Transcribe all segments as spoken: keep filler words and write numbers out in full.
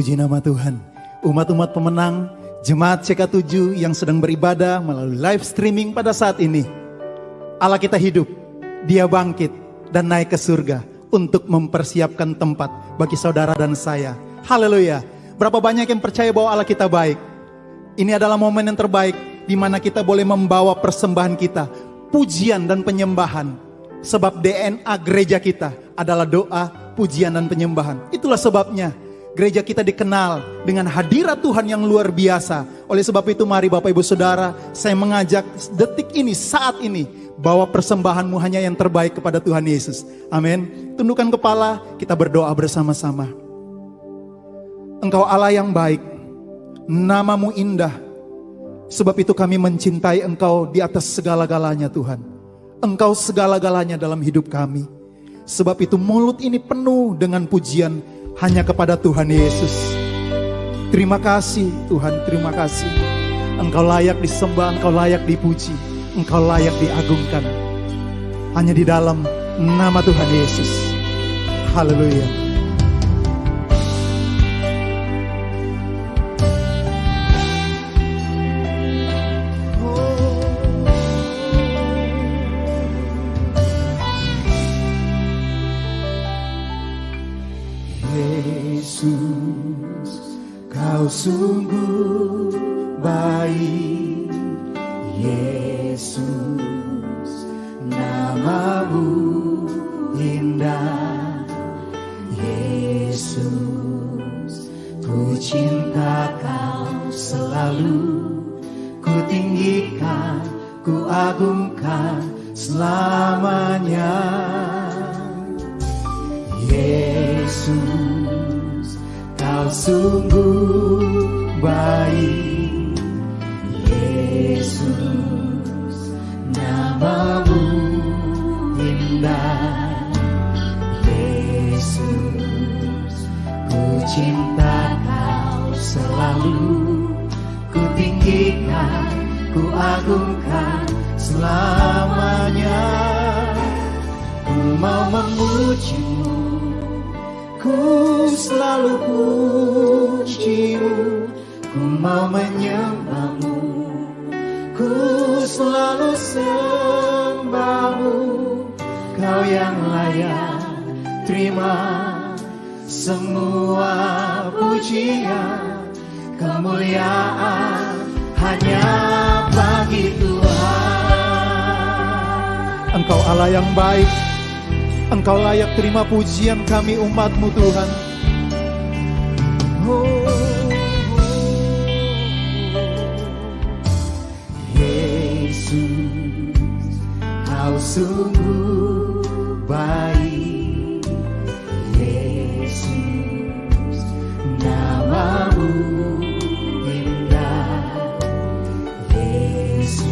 Puji nama Tuhan. Umat-umat pemenang, jemaat C K tujuh yang sedang beribadah melalui live streaming pada saat ini. Allah kita hidup, Dia bangkit dan naik ke surga untuk mempersiapkan tempat bagi saudara dan saya. Haleluya. Berapa banyak yang percaya bahwa Allah kita baik? Ini adalah momen yang terbaik di mana kita boleh membawa persembahan kita, pujian dan penyembahan. Sebab D N A gereja kita adalah doa, pujian dan penyembahan. Itulah sebabnya gereja kita dikenal dengan hadirat Tuhan yang luar biasa. Oleh sebab itu, mari Bapak Ibu Saudara, saya mengajak detik ini, saat ini, bawa persembahanmu hanya yang terbaik kepada Tuhan Yesus. Amin. Tundukkan kepala, kita berdoa bersama-sama. Engkau Allah yang baik, nama-Mu indah. Sebab itu kami mencintai Engkau di atas segala-galanya, Tuhan. Engkau segala-galanya dalam hidup kami. Sebab itu mulut ini penuh dengan pujian hanya kepada Tuhan Yesus. Terima kasih Tuhan, terima kasih. Engkau layak disembah, Engkau layak dipuji, Engkau layak diagungkan. Hanya di dalam nama Tuhan Yesus. Haleluya. Yesus, Kau sungguh baik. Yesus, nama-Mu indah. Yesus, ku cinta Kau selalu. Ku tinggikan, ku agungkan selamanya. Yesus, Kau sungguh baik. Yesus, nama-Mu indah. Yesus, ku cinta Kau selalu. Ku tinggikan, ku agungkan selamanya. Ku mau memuji-Mu, ku selalu puji-Mu. Ku mau menyembah-Mu, ku selalu sembah-Mu. Kau yang layak terima semua pujian, kemuliaan hanya bagi Tuhan. Engkau Allah yang baik, Engkau layak terima pujian kami umat-Mu, Tuhan. Oh, Yesus, Kau sungguh baik. Yesus, nama-Mu indah. Yesus.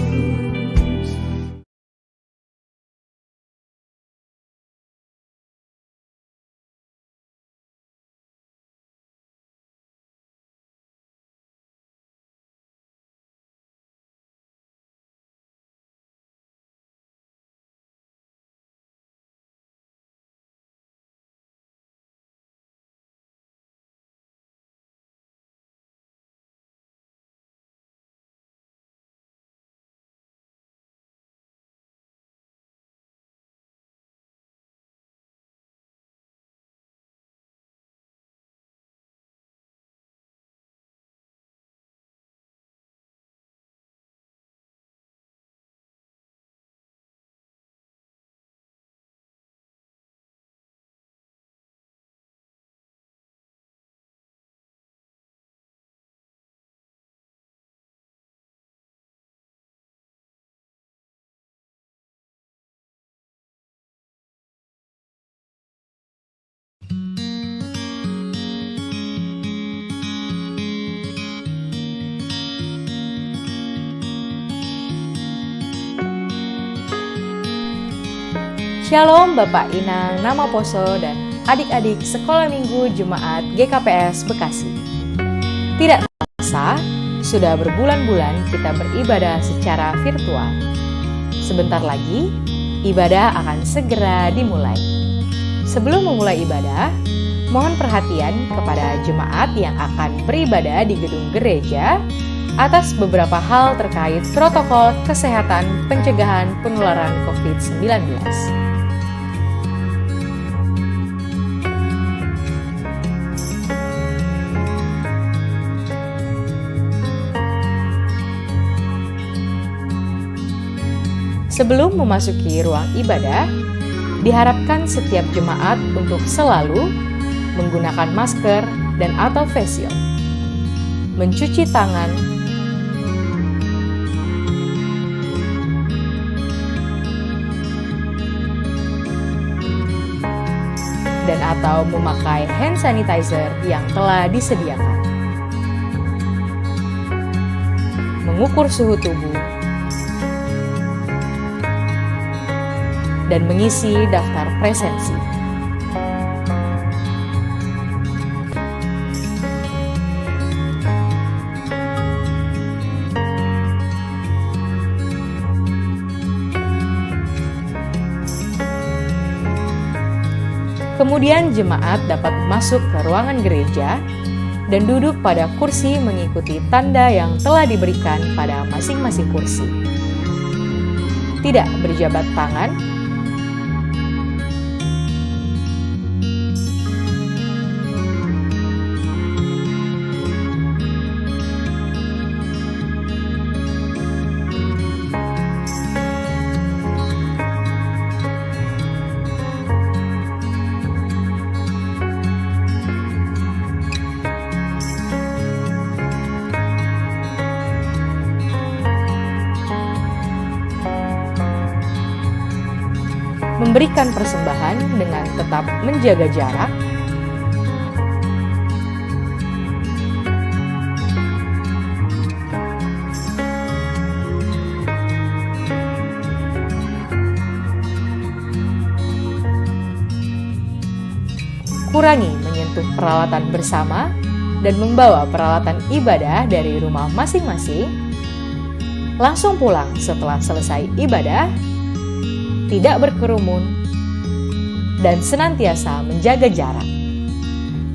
Shalom Bapak Inang, Nama Poso, dan adik-adik Sekolah Minggu Jemaat G K P S Bekasi. Tidak terasa, sudah berbulan-bulan kita beribadah secara virtual. Sebentar lagi, ibadah akan segera dimulai. Sebelum memulai ibadah, Mohon perhatian kepada jemaat yang akan beribadah di gedung gereja atas beberapa hal terkait protokol kesehatan pencegahan penularan covid sembilan belas. Sebelum memasuki ruang ibadah, diharapkan setiap jemaat untuk selalu menggunakan masker dan atau face shield, mencuci tangan, dan atau memakai hand sanitizer yang telah disediakan. Mengukur suhu tubuh dan mengisi daftar presensi. Kemudian jemaat dapat masuk ke ruangan gereja dan duduk pada kursi mengikuti tanda yang telah diberikan pada masing-masing kursi. Tidak berjabat tangan, memberikan persembahan dengan tetap menjaga jarak, kurangi menyentuh peralatan bersama, dan membawa peralatan ibadah dari rumah masing-masing. Langsung pulang setelah selesai ibadah, tidak berkerumun, dan senantiasa menjaga jarak.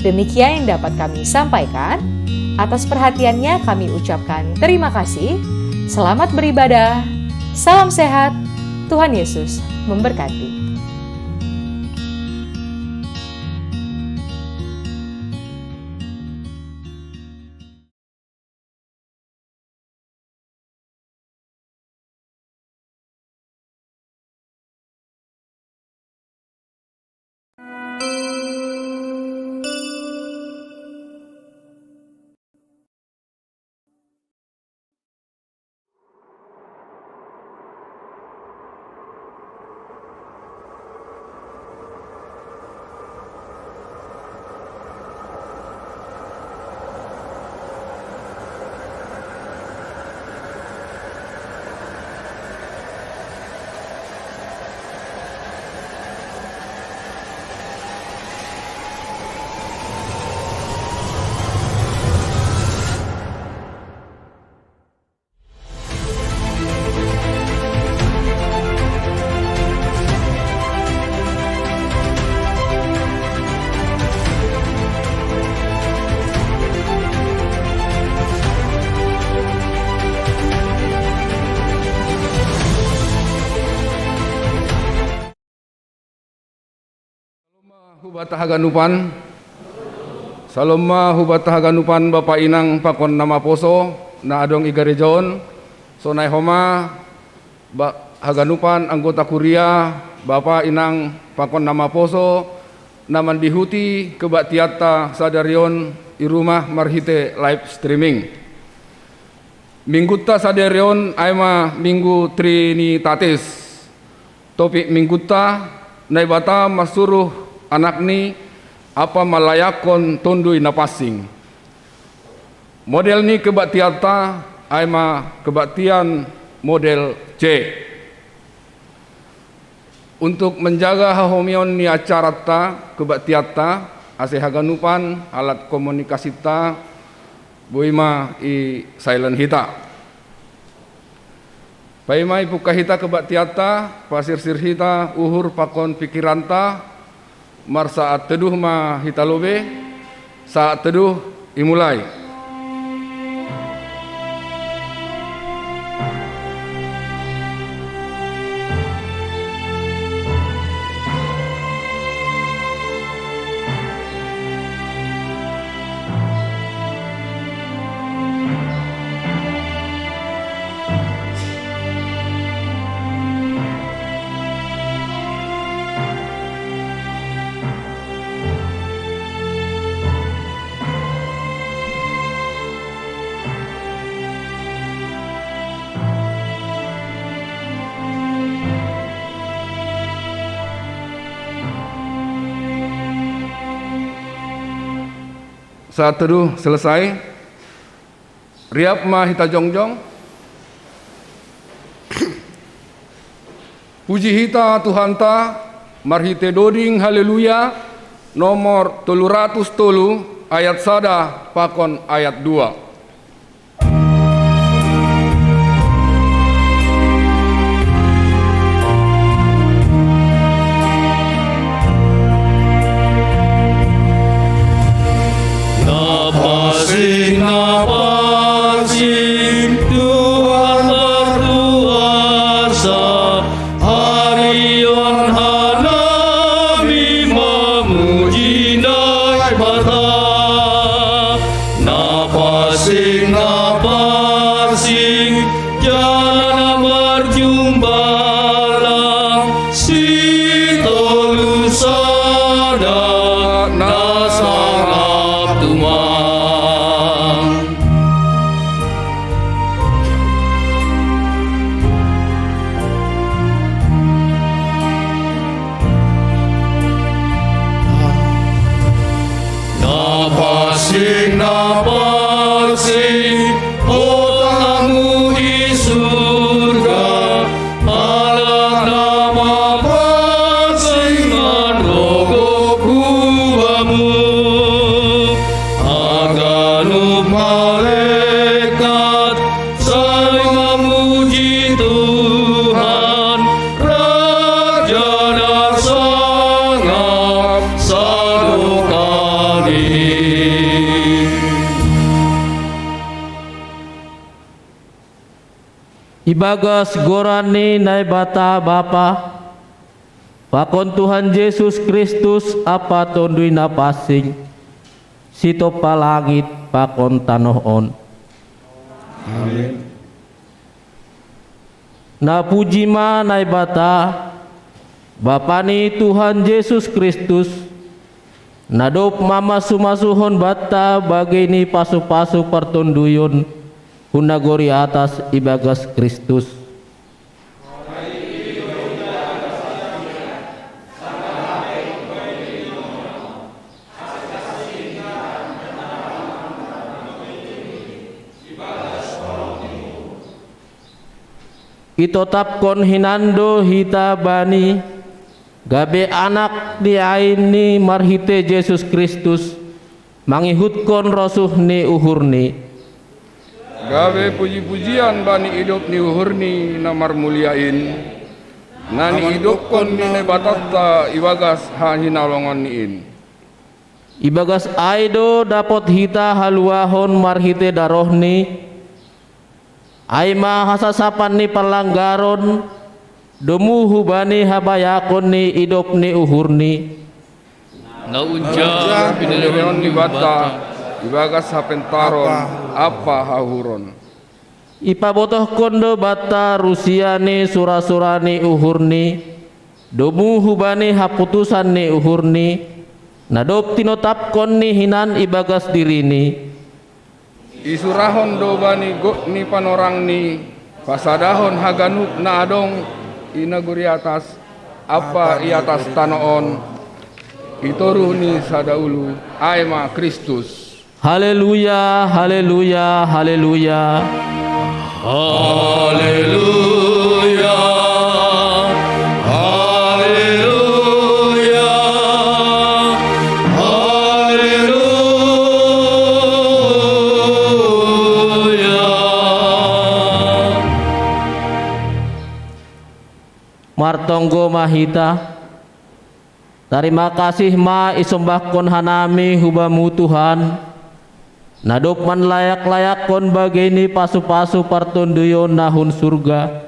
Demikian yang dapat kami sampaikan. Atas perhatiannya kami ucapkan terima kasih. Selamat beribadah. Salam sehat. Tuhan Yesus memberkati. Salom mahubata haganupan. Salom mahubata haganupan Bapa Inang pakon na maposo na adong i gareja on. Sonai homa ba haganupan anggota kuria, Bapa Inang pakon na maposo na mandihuti kebaktianta sadari on i rumah marhite live streaming. Minggunta sadari on ai ma Minggu Trinitatis. Topik minggunta, Naibata masuruh Anakni ampa malayakkon Tonduy Napansing. Model ni kebaktianta ai ma kebaktian model C. Untuk menjaga hahomion ni acaranta, kebaktianta, ase haganupan alat komunikasinta boi ma i silent hita. Paima ipungka hita kebaktianta, pasirsir hita uhur pakon pikiranta, Marsaat teduh ma hita lobei, saat teduh imulai. Saat teduh selesai, riap ma hita jongjong. Puji hita Tuhanta, marhite doding Haleluya, nomor tolu ratus tolu, ayat sada pakon ayat dua. Napasing, napasing, Tuhan berkuasa. Harion hanami mamuji Naibata. Napasing, napasing, jalan marjumbalang, si tolu sada na sangap tumang. Napasing, napasing, otakmu di surga, anak nama pasing, ngan rogo kubamu. Haganup malekat saling mamuji Tuhan, Raja na sangap sadokani. Ibagas goran ni Naibata Bapa, pakon Tuhan Jesus Kristus ampa Tonduy Napansing, sitompa langit pakon tanoh on. Amin. Napuji ma Naibata, Bapa ni Tuhan Jesus Kristus, na dob mamasu-masuhon banta bagei ni pasu-pasu partonduyon hu nagori atas ibagas Kristus. Itotapkon hinan do hita Bani, gabe anak ni ain ni marhite Jesus Kristus, mangihutkon rosuh ni uhurni. Gabe puji-pujian bani idop ni uhurni na marmulia in, na niidophon ni Naibatanta ibagas hahinalonganni in. Ibagas ai do dapot hita haluahon marhite darohni, ai ma hasasapan ni parlanggaron, domu hubani habayakon ni idop ni uhurni. Na unjang pinilehon ni Debata ibagas hapentaron ampa hauhuron. Ipabotohkon do banta rusia ni sura-sura ni uhurni, domu hubani haputusan ni uhurni, na dob tinotapkon ni hinan ibagas dirini. Isurahon do bani gok ni panorangni, pasadahon haganup na adong i nagori atas ampa i atas tanoh on, i toruh ni sada ulu, ai ma Kristus. Haleluya, haleluya, haleluya. Haleluya, haleluya, haleluya. Martonggo ma hita. Tarima kasih ma isombahkon hanami hu Bamu Tuhan, na dob manlayak-layakkon bagei ni pasu-pasu partonduyon na hun surga,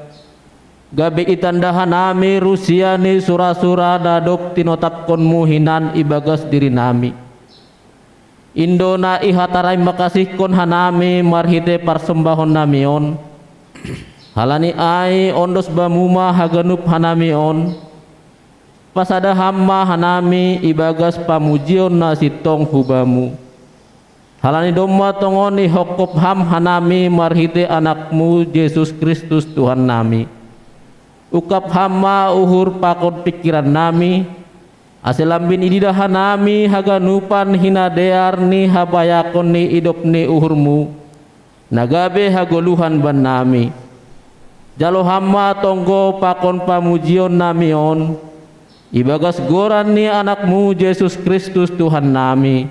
gabe itanda hanami rusia ni sura-sura na dob tinotapkonMu hinan ibagas dirinami. In do na ihatarimakasihkon hanami marhitei parsombahonnami on. Halani ai ondos Bamu ma haganup hanami on, pasada Ham ma hanami ibagas pamujion na sintong hu Bamu. Halani domma tongon ihongkop Ham hanami marhitei AnakMu Jesus Kristus Tuhannami. Ungkap Ham ma uhur pakon pingkirannami, ase lambin ididah hanami haganupan hinadear ni habayakon ni idop ni uhurMu, na gabe hagoluhan bannami. Jalo Ham ma tonggo pakon pamujionnami on, ibagas goran ni AnakMu Jesus Kristus Tuhannami.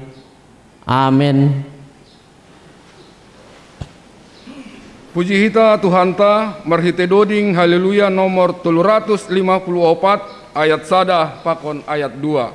Amen. Puji hita Tuhanta marhitei doding Haleluya nomor tolu ratus lima puluh opat, ayat sada pakon ayat dua.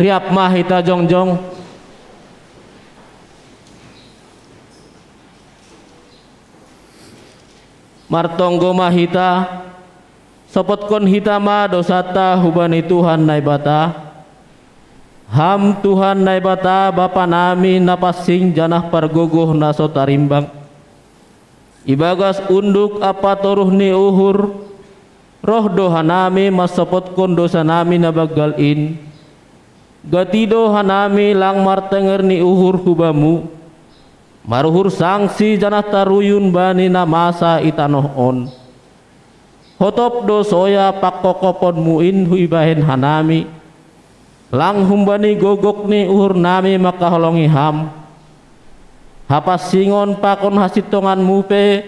Riap ma hita jongjong. Martonggo ma hita, sopotkon hita ma dousanta hubani Tuhan Naibata. Ham Tuhan Naibata Bapa nami na pansing janah pargogoh na so tarimbang. Ibagas unduk ampa toruh ni uhur, roh do hanami mansopotkon dousa nami na banggal in. Gati do hanami lang martenger ni uhur hu Bamu, maruhur sangsi janah taruyun bani na masa i tanoh on. Hotop do soya pangkopkoponMu in huibahen hanami, lang humbani gogok ni uhur nami mangkaholongi Ham. Hapansingon pakon hasintonganMu pe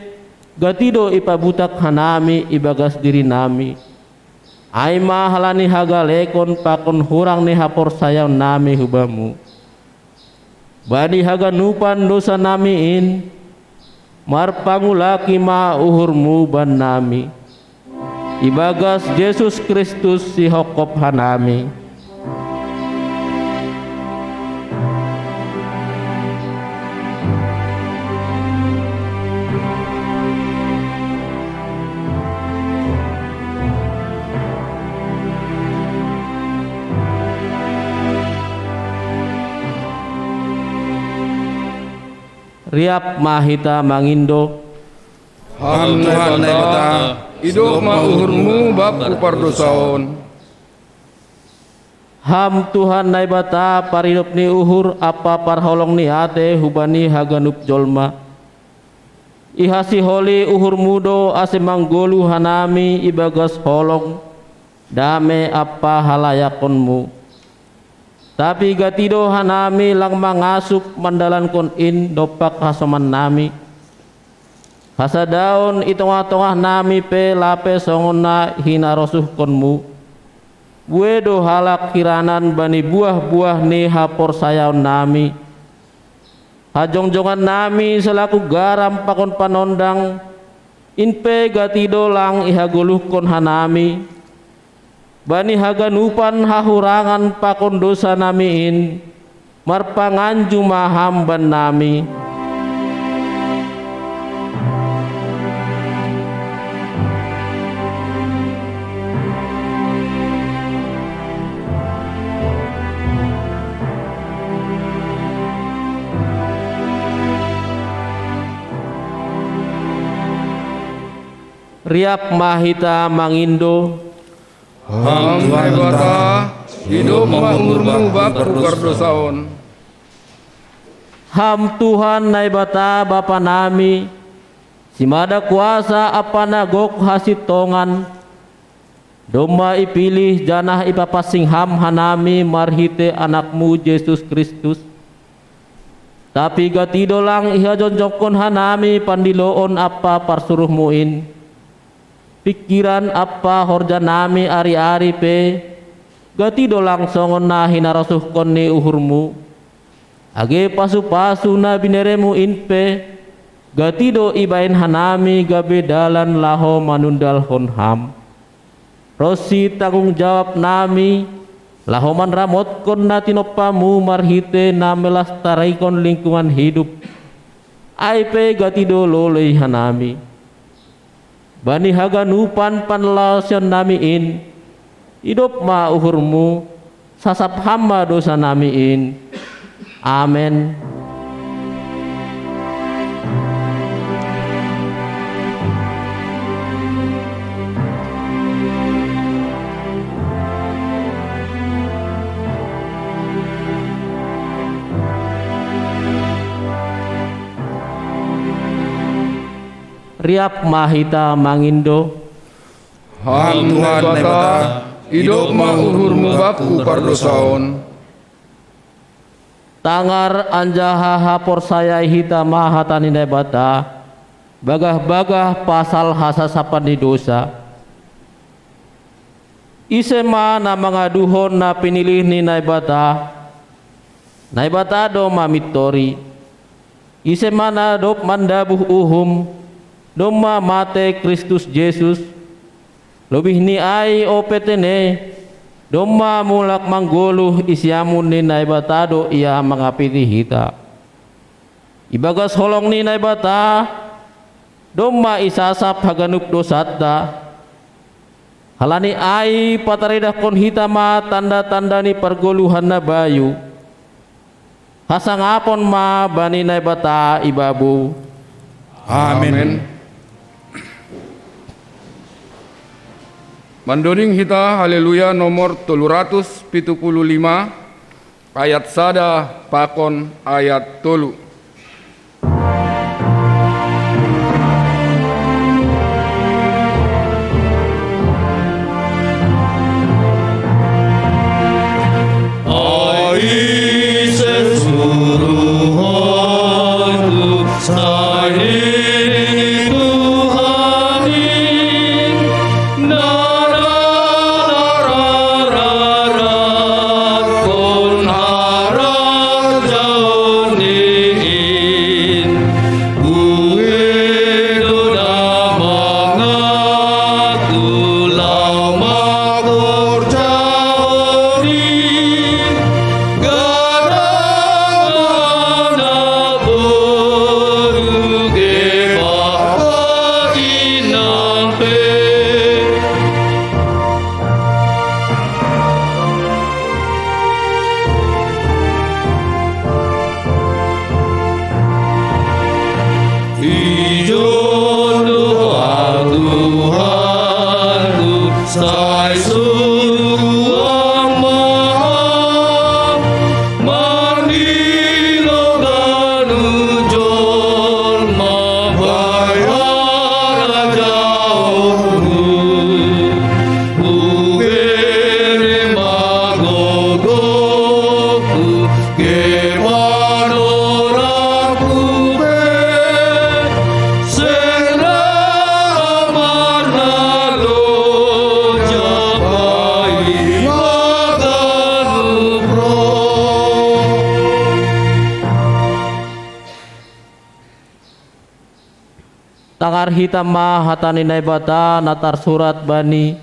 gati do ipabutak hanami ibagas diri nami. Ai ma halani hagalekon pakon hurang ni haporsayaon nami hu Bamu. Bani haganupan dosa nami in, marpangulaki ma uhurmu bannami. Ibagas Jesus Kristus sihongkop hanami. Riap ma hita mangindo. Ham Tuhan Naibata, idop ma uhurmu bab pardosaon. Ham Tuhan Naibata, paridop ni uhur ampa parholong ni ate hubani haganup jolma. Ihasiholi uhurmu do ase manggoluh hanami ibagas holong, dame ampa halayakonmu. Tapi gati do hanami lang mangasup mandalankon in dompak hasomannami. Hasadaon i tongah-tongahnami pe lape songon na hinarosuhkonmu. Buei do halak hiranan bani buah-buah ni haporsayaonnami. Hajongjongannami selaku garam pakon panondang, in pe gati do lang ihagoluhkon hanami. Bani haganupan hahurangan pakon dosanami in, marpanganju ma ham bannami. Riap ma hita mangindo. Ham Naibata, idop ma uhurmu bab pardosaon. Ham Tuhan Naibata Bapanami, simada kuasa ampa na gok hasintongan, domma ipilih janah ipapansing ham hanami marhitei Anakmu Jesus Kristus. Tapi gati do lang ihajongjongkon hanami pandiloon ampa parsuruhmu in. Pingkiran ampa horjanami ari-ari pe, gati do lang songon na hinarosuhkon ni uhurmu. Age pasu-pasu na bineremu in pe, gati do ibahen hanami gabe dalan laho manundalhon ham. Ronsi tanggung jawabnami, laho manramotkon na tinompamu marhitei na melastarikon lingkungan hidup. Ai pe gati do lolei hanami. Bani haganupan panlaosionnami in, idop ma uhurmu, sasap ham ma dosanami in. Amen. Riap ma hita mangindo. Ham Tuhan Naibata, idop ma uhurmu bangku pardosaon. Tangar anjaha haporsayai hita ma hata ni Naibata, bagah-bagah pasal hasasapan ni dousa. Ise ma na mangaduhon na pinilih ni Naibata? Naibata do mamintori. Ise ma na dob mandabuh uhum, domma mate Kristus Jesus? Lobih ni ai ope tene, domma mulak manggoluh i siamun ni Naibata do Ia mangapiti hita. Ibagas holong ni Naibata, domma isasap haganup dousanta. Halani ai pataridahkon hita ma tanda-tanda ni pargoluhan na bayu. Hasangapon ma bani Naibata ibabou. Amen. Mandoding hita Haleluya nomor tolu ratus pitu puluh lima, ayat sada pakon ayat tolu. Sai suang maha manilo ganu jolma bai harajaonmu. Bubere magogoku ke panorangku be. Sera amarna loja pai maganu pro. Tangar hita ma hata ni Naibata na tarsurat bani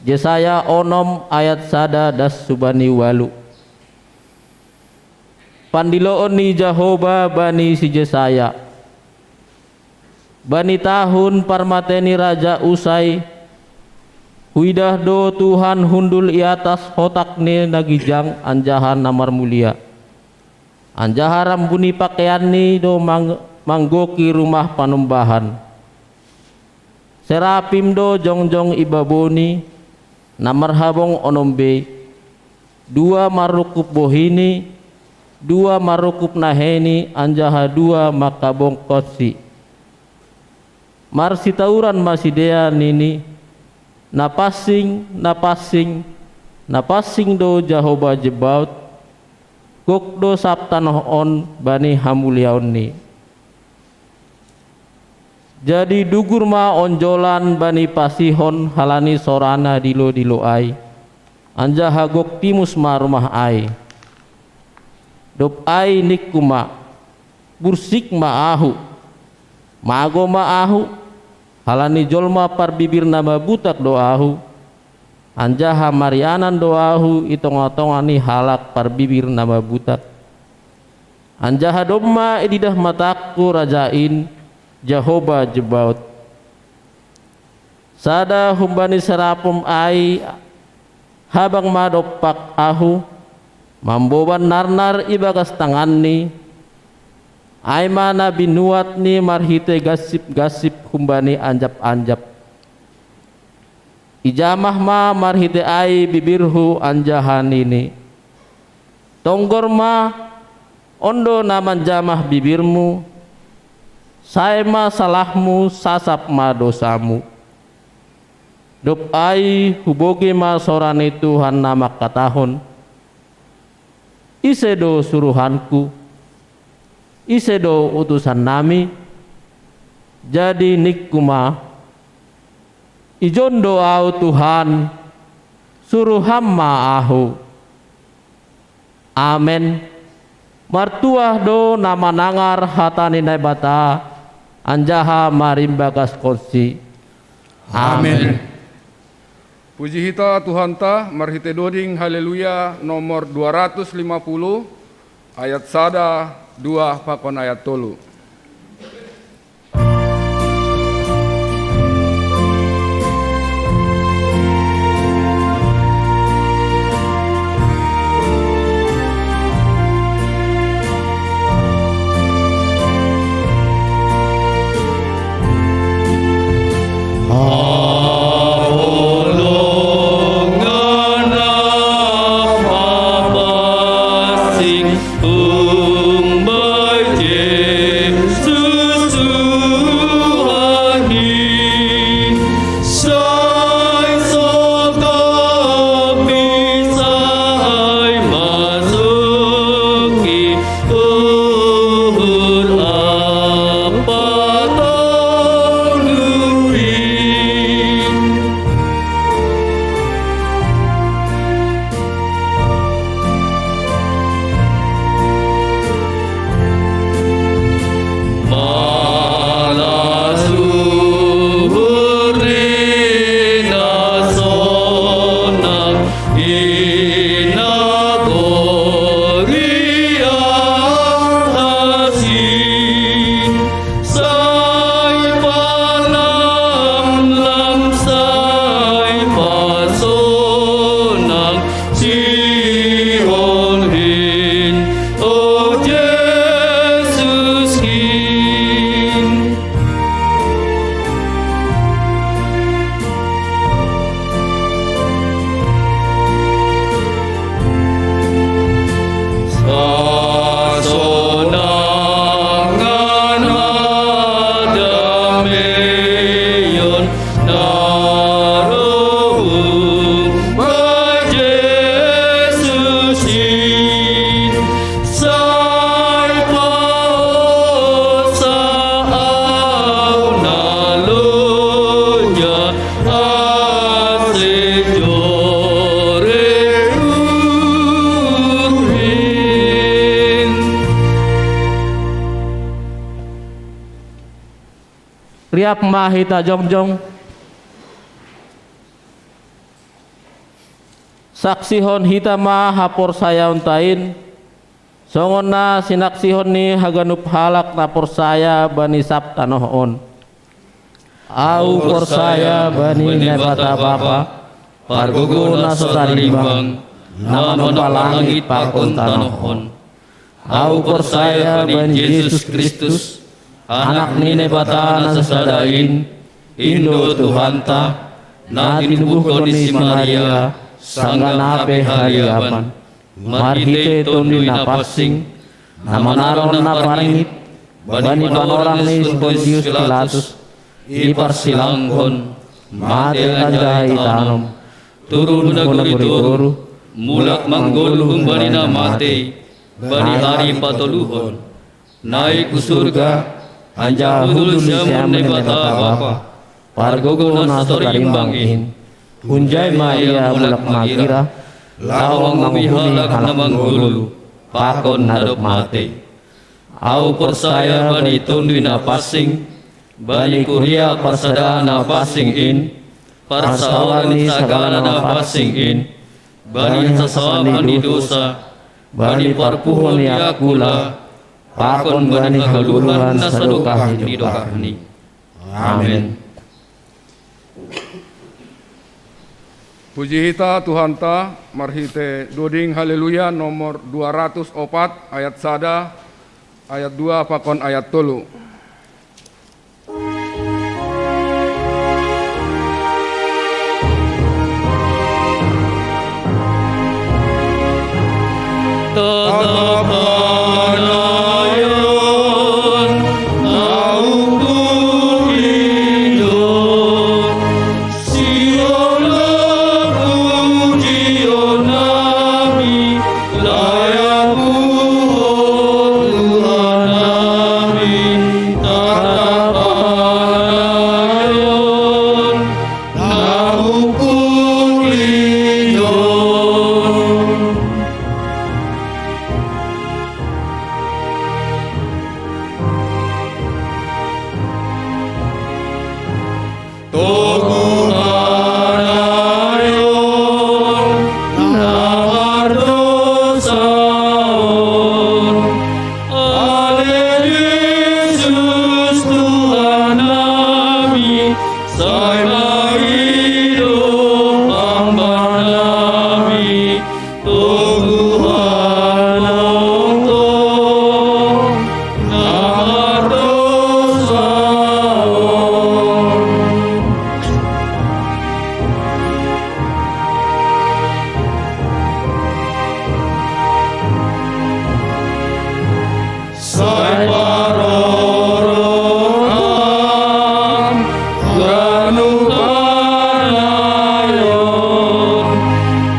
Jesaya onom ayat sada das subani walu. Pandiloon ni Jahoba bani si Jesaya. Bani tahun parmate ni Raja Usai, huidah do Tuhan hundul i atas hotakni na gijang anjaha na marmulia. Anjaha rambuni pakeanni do mang-, manggoki rumah panumbahan. Serapim do jongjong i baboni, na marhabong onom bei, dua marrungkup bohini, dua marrungkup naheni, anjaha dua manghabongkonsi. Marsitauran ma sidea nini, na pansing, na pansing, na pansing do Jahoba Zebaot, gok do sab tanoh on bani hamuliaonni. Jadi dugur ma onjolan bani pasihon halani sorana dilo-dilo ai, anjaha gok timus ma rumah ai. Dob ai ningku ma, "Bursik ma ahu, mago ma ahu, halani jolma parbibir na mabutak do ahu, anjaha marianan do ahu i tongah-tongah ni halak parbibir na mabutak." Anjaha domma ididah matangku raja in, Jahoba Zebaot. Sada humbani serapim ai habang ma dompak ahu, mamboban narnar ibagas tanganni, ai ma na binuatni marhitei gansip-gansip humbani anjap-anjap. Ijamah ma marhitei ai bibirhu anjaha nini, "Tonggor ma, on do na manjamah bibirmu, sae ma salahmu, sasap ma dosamu." Dob ai hubogei ma sora ni Tuhan na mangkatahon, "Ise do suruhanku? Ise do utusannami?" Jadi ningku ma, "Ijon do ahu, Tuhan, suruham ma ahu." Amen. Martuah do na manangar hata ni Naibata, anjaha marimbagaskonsi. Amen. Amen. Puji hita Tuhanta marhitei doding Haleluya nomor dua ratus lima puluh, ayat sada, dua pakon ayat tolu. Riap ma hita jongjong, saksihon hita ma haporsayaonta in, songon na sinaksihon ni haganup halak na porsaya bani sab tanoh on. Ahu porsaya bani Naibata Bapa, pargogo na so tarimbang, na manompa langit pakon tanoh on. Ahu porsaya bani Jesus Kristus, Anak ni Naibata na sasada in, in do Tuhanta, na tinubuhkon ni si Maria, sanggah na pe hariapan, marhitei Tonduy Napansing, na manaron na parngit bani panorang ni si Pontius Pilatus, iparsilangkon, mate anjaha itanom, turun hu nagori toruh, mulak manggoluh humbani na matei, bani ari patoluhon, naik hu surga, anjaha hundul siamun ni Naibata Bapa, pargogo na so tarimbang in. Hunjai ma Ia mulak magira, laho manguhumi halak na manggoluh pakon na dob matei. Ahu porsaya bani Tonduy Napansing, bani kuria parsada na pansing in, parsaoran ni sagala na pansing in, bani hasaopan ni dosa, bani parpuhon ni angkula, pakon bani hagoluhan na sadokah ni dokahni. Amen. Puji hita Tuhanta marhitei doding Haleluya nomor dua ratus opat ayat sada, ayat dua pakon ayat tolu. Tatapan ayon, na umpuk indo, sihol do pujion nami, layak Hu o Tuhan nami, tatapan ayon, na umpuk indo. Toguhan ayon, na mardosa on, ale Jesus Tuhan nami, sai ma idop ampa nami, toguhan tongtong na mardosa on. Sai parorot Ham ganup hanayon,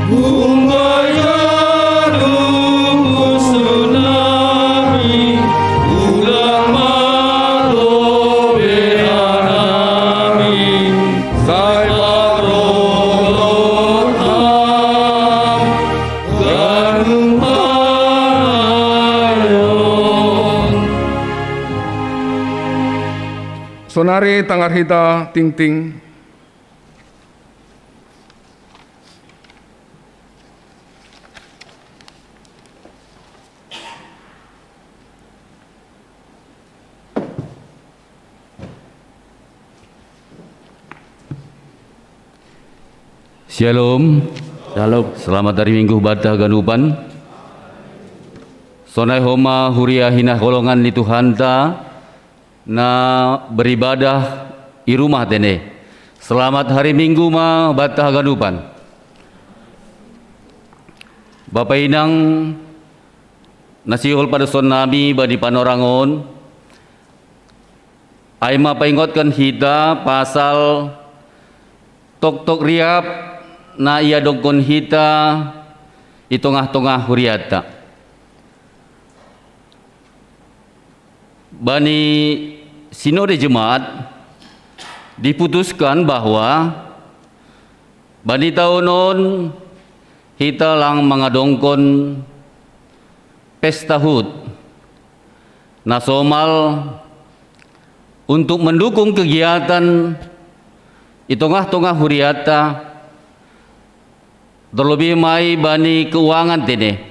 humbani ganup unsun nami, ulang ma lobean nami, sai parorot Ham ganup hanayon. Sonari tangar hita tingting. Syalom. Syalom. Selamat hari Minggu banta haganupan. Sonai homa huria hinaholongan ni Tuhanta na beribadah i rumah tene. Selamat hari Minggu ma banta haganupan. Bapa inang na sihol padoshon nami bani panorang on, ai ma paingothon hita pasal toktok riap na iadongkon hita i tongah-tongah hurianta. Bani Sinode Jemaat diputuskan bahwa bani taon on hita lang mangadongkon pesta hut na somal Untuk mendukung kegiatan i tongah-tongah huriatta, terlebih mai bani keuangan tene,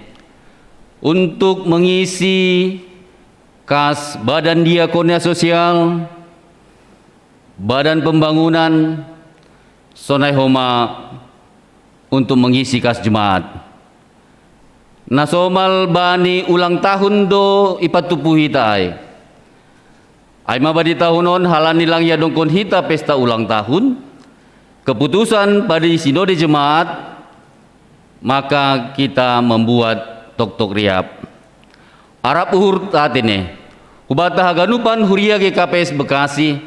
untuk mengisi kas Badan Diakonia Sosial, Badan Pembangunan, sonai homa untuk mengisi kas jemaat. Nasomal bani ulang tahun do ipatuppu hita ai. Ai ma bani tahun on, halani lang iadongkon hita pesta ulang tahun, keputusan bani sinode jemaat, maka kita membuat toktok riap. Arap uhur ta tene, hubata haganupan huria G K P S Bekasi,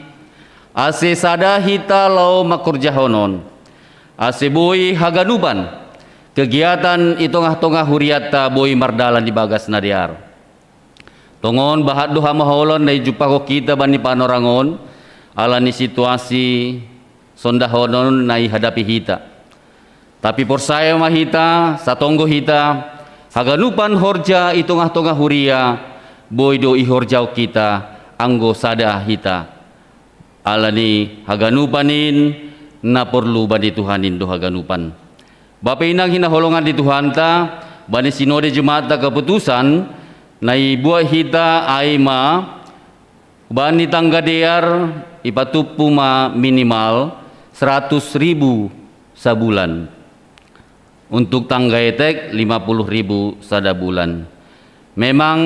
ase sada hita lao mangkorjahon on, ase boi haganupan kegiatan i tongah-tongah huriatta boi mardalan di bagas na dear. Tongon bahat do hamaolon na ijumpahon hita bani panorang on, ala ni situasi sondahonon na ihadapi hita. Tapi porsaya ma hita, satonggo hita, haganupan horja i tongah-tongah huria, boi do ihorjahon hita, anggo sada hita. Ala ni haganupan in, na porlu bani Tuhan in do haganupan. Bape inang hinaholongan di Tuhanta, bani sinode jemaatta keputusan, na ibuat hita ai ma, bani tangga dear, ipatuppu ma minimal seratus ribu sabulan. Untuk tangga etek, lima puluh ribu sada bulan. Memang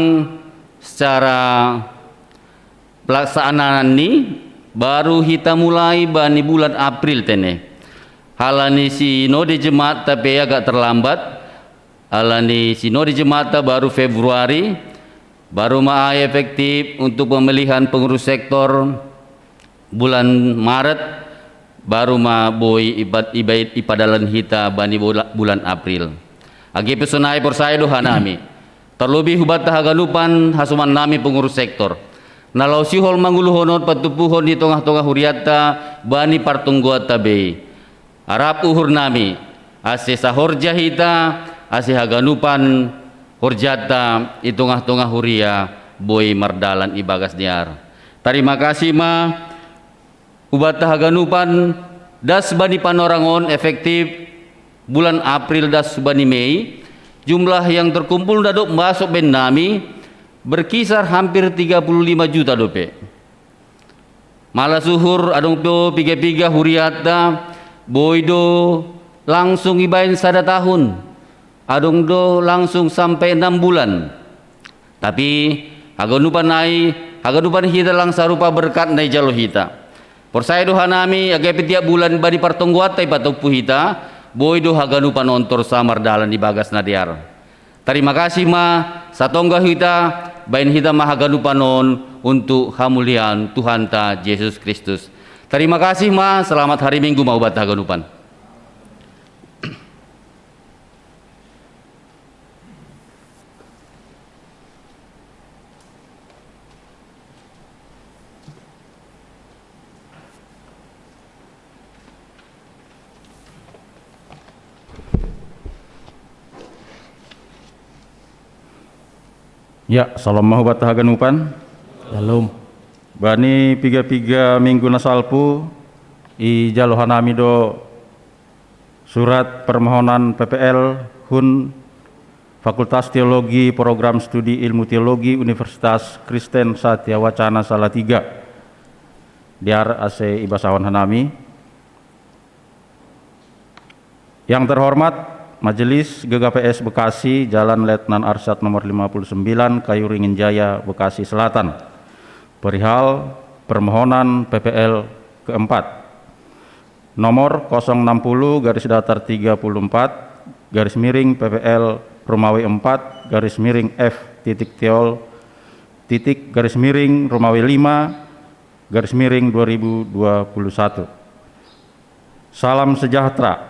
secara pelaksanaan ni baru hita mulai bani bulan April tene. Halani sinode jemaatta pe agak terlambat, halani sinode jemaatta baru Februari, baru ma ai efektif untuk pemilihan pengurus sektor, bulan Maret, baru ma boi ipat-, iba-, ipadalan hita bani bula-, bulan April. Age pe sonai porsaya do hanami. Terlebih hubanta haganupan hasomannami pengurus sektor. Na lao sihol manguluhon on patuppuhon di tongah-tongah huriatta bani partonggoanta bei. Arap uhurnami, ase sahorja hita, ase haganupan horjanta i tongah-tongah huria boi mardalan i bagas dear. Tarima kasih ma, hubanta haganupan, das bani panorang on efektif bulan April das bani Mei, jumlah yang terkumpul na dob masuk bennami berkisar hampir tiga puluh lima juta dope. Malas uhur adong do piga-piga huriatta, boi do langsung ibaen sada tahun, adong do langsung sampai enam bulan. Tapi haganupan ai, haganupan hita lang sarupa berkat na ijalo hita. Porsaya do hanami, age pe tiap bulan bani partonggoanta ipatuppu hita, boi do haganupan on torus mardalan di bagas na dear. Tarima kasih ma, satonggo hita, baen hita ma haganupan on untuk hamuliaon Tuhanta Jesus Kristus. Tarima kasih ma, selamat hari Minggu ma hubanta haganupan. Ya, salam ma hubanta haganupan. Salam. Bani piga-piga minggu na salpu, ijalo hanami do surat permohonan P P L hun Fakultas Teologi, Program Studi Ilmu Teologi, Universitas Kristen Satya Wacana Salatiga. Dear ase ibasahon hanami. Yang terhormat Majelis G K P S Bekasi, Jalan Letnan Arsat nomor lima puluh sembilan, Kayu Ringin Jaya, Bekasi Selatan. Perihal permohonan P P L keempat. Nomor kosong enam puluh garis datar tiga puluh empat garis miring P P L Romawi empat garis miring F titik Teol titik garis miring Romawi lima garis miring dua ribu dua puluh satu. Salam sejahtera.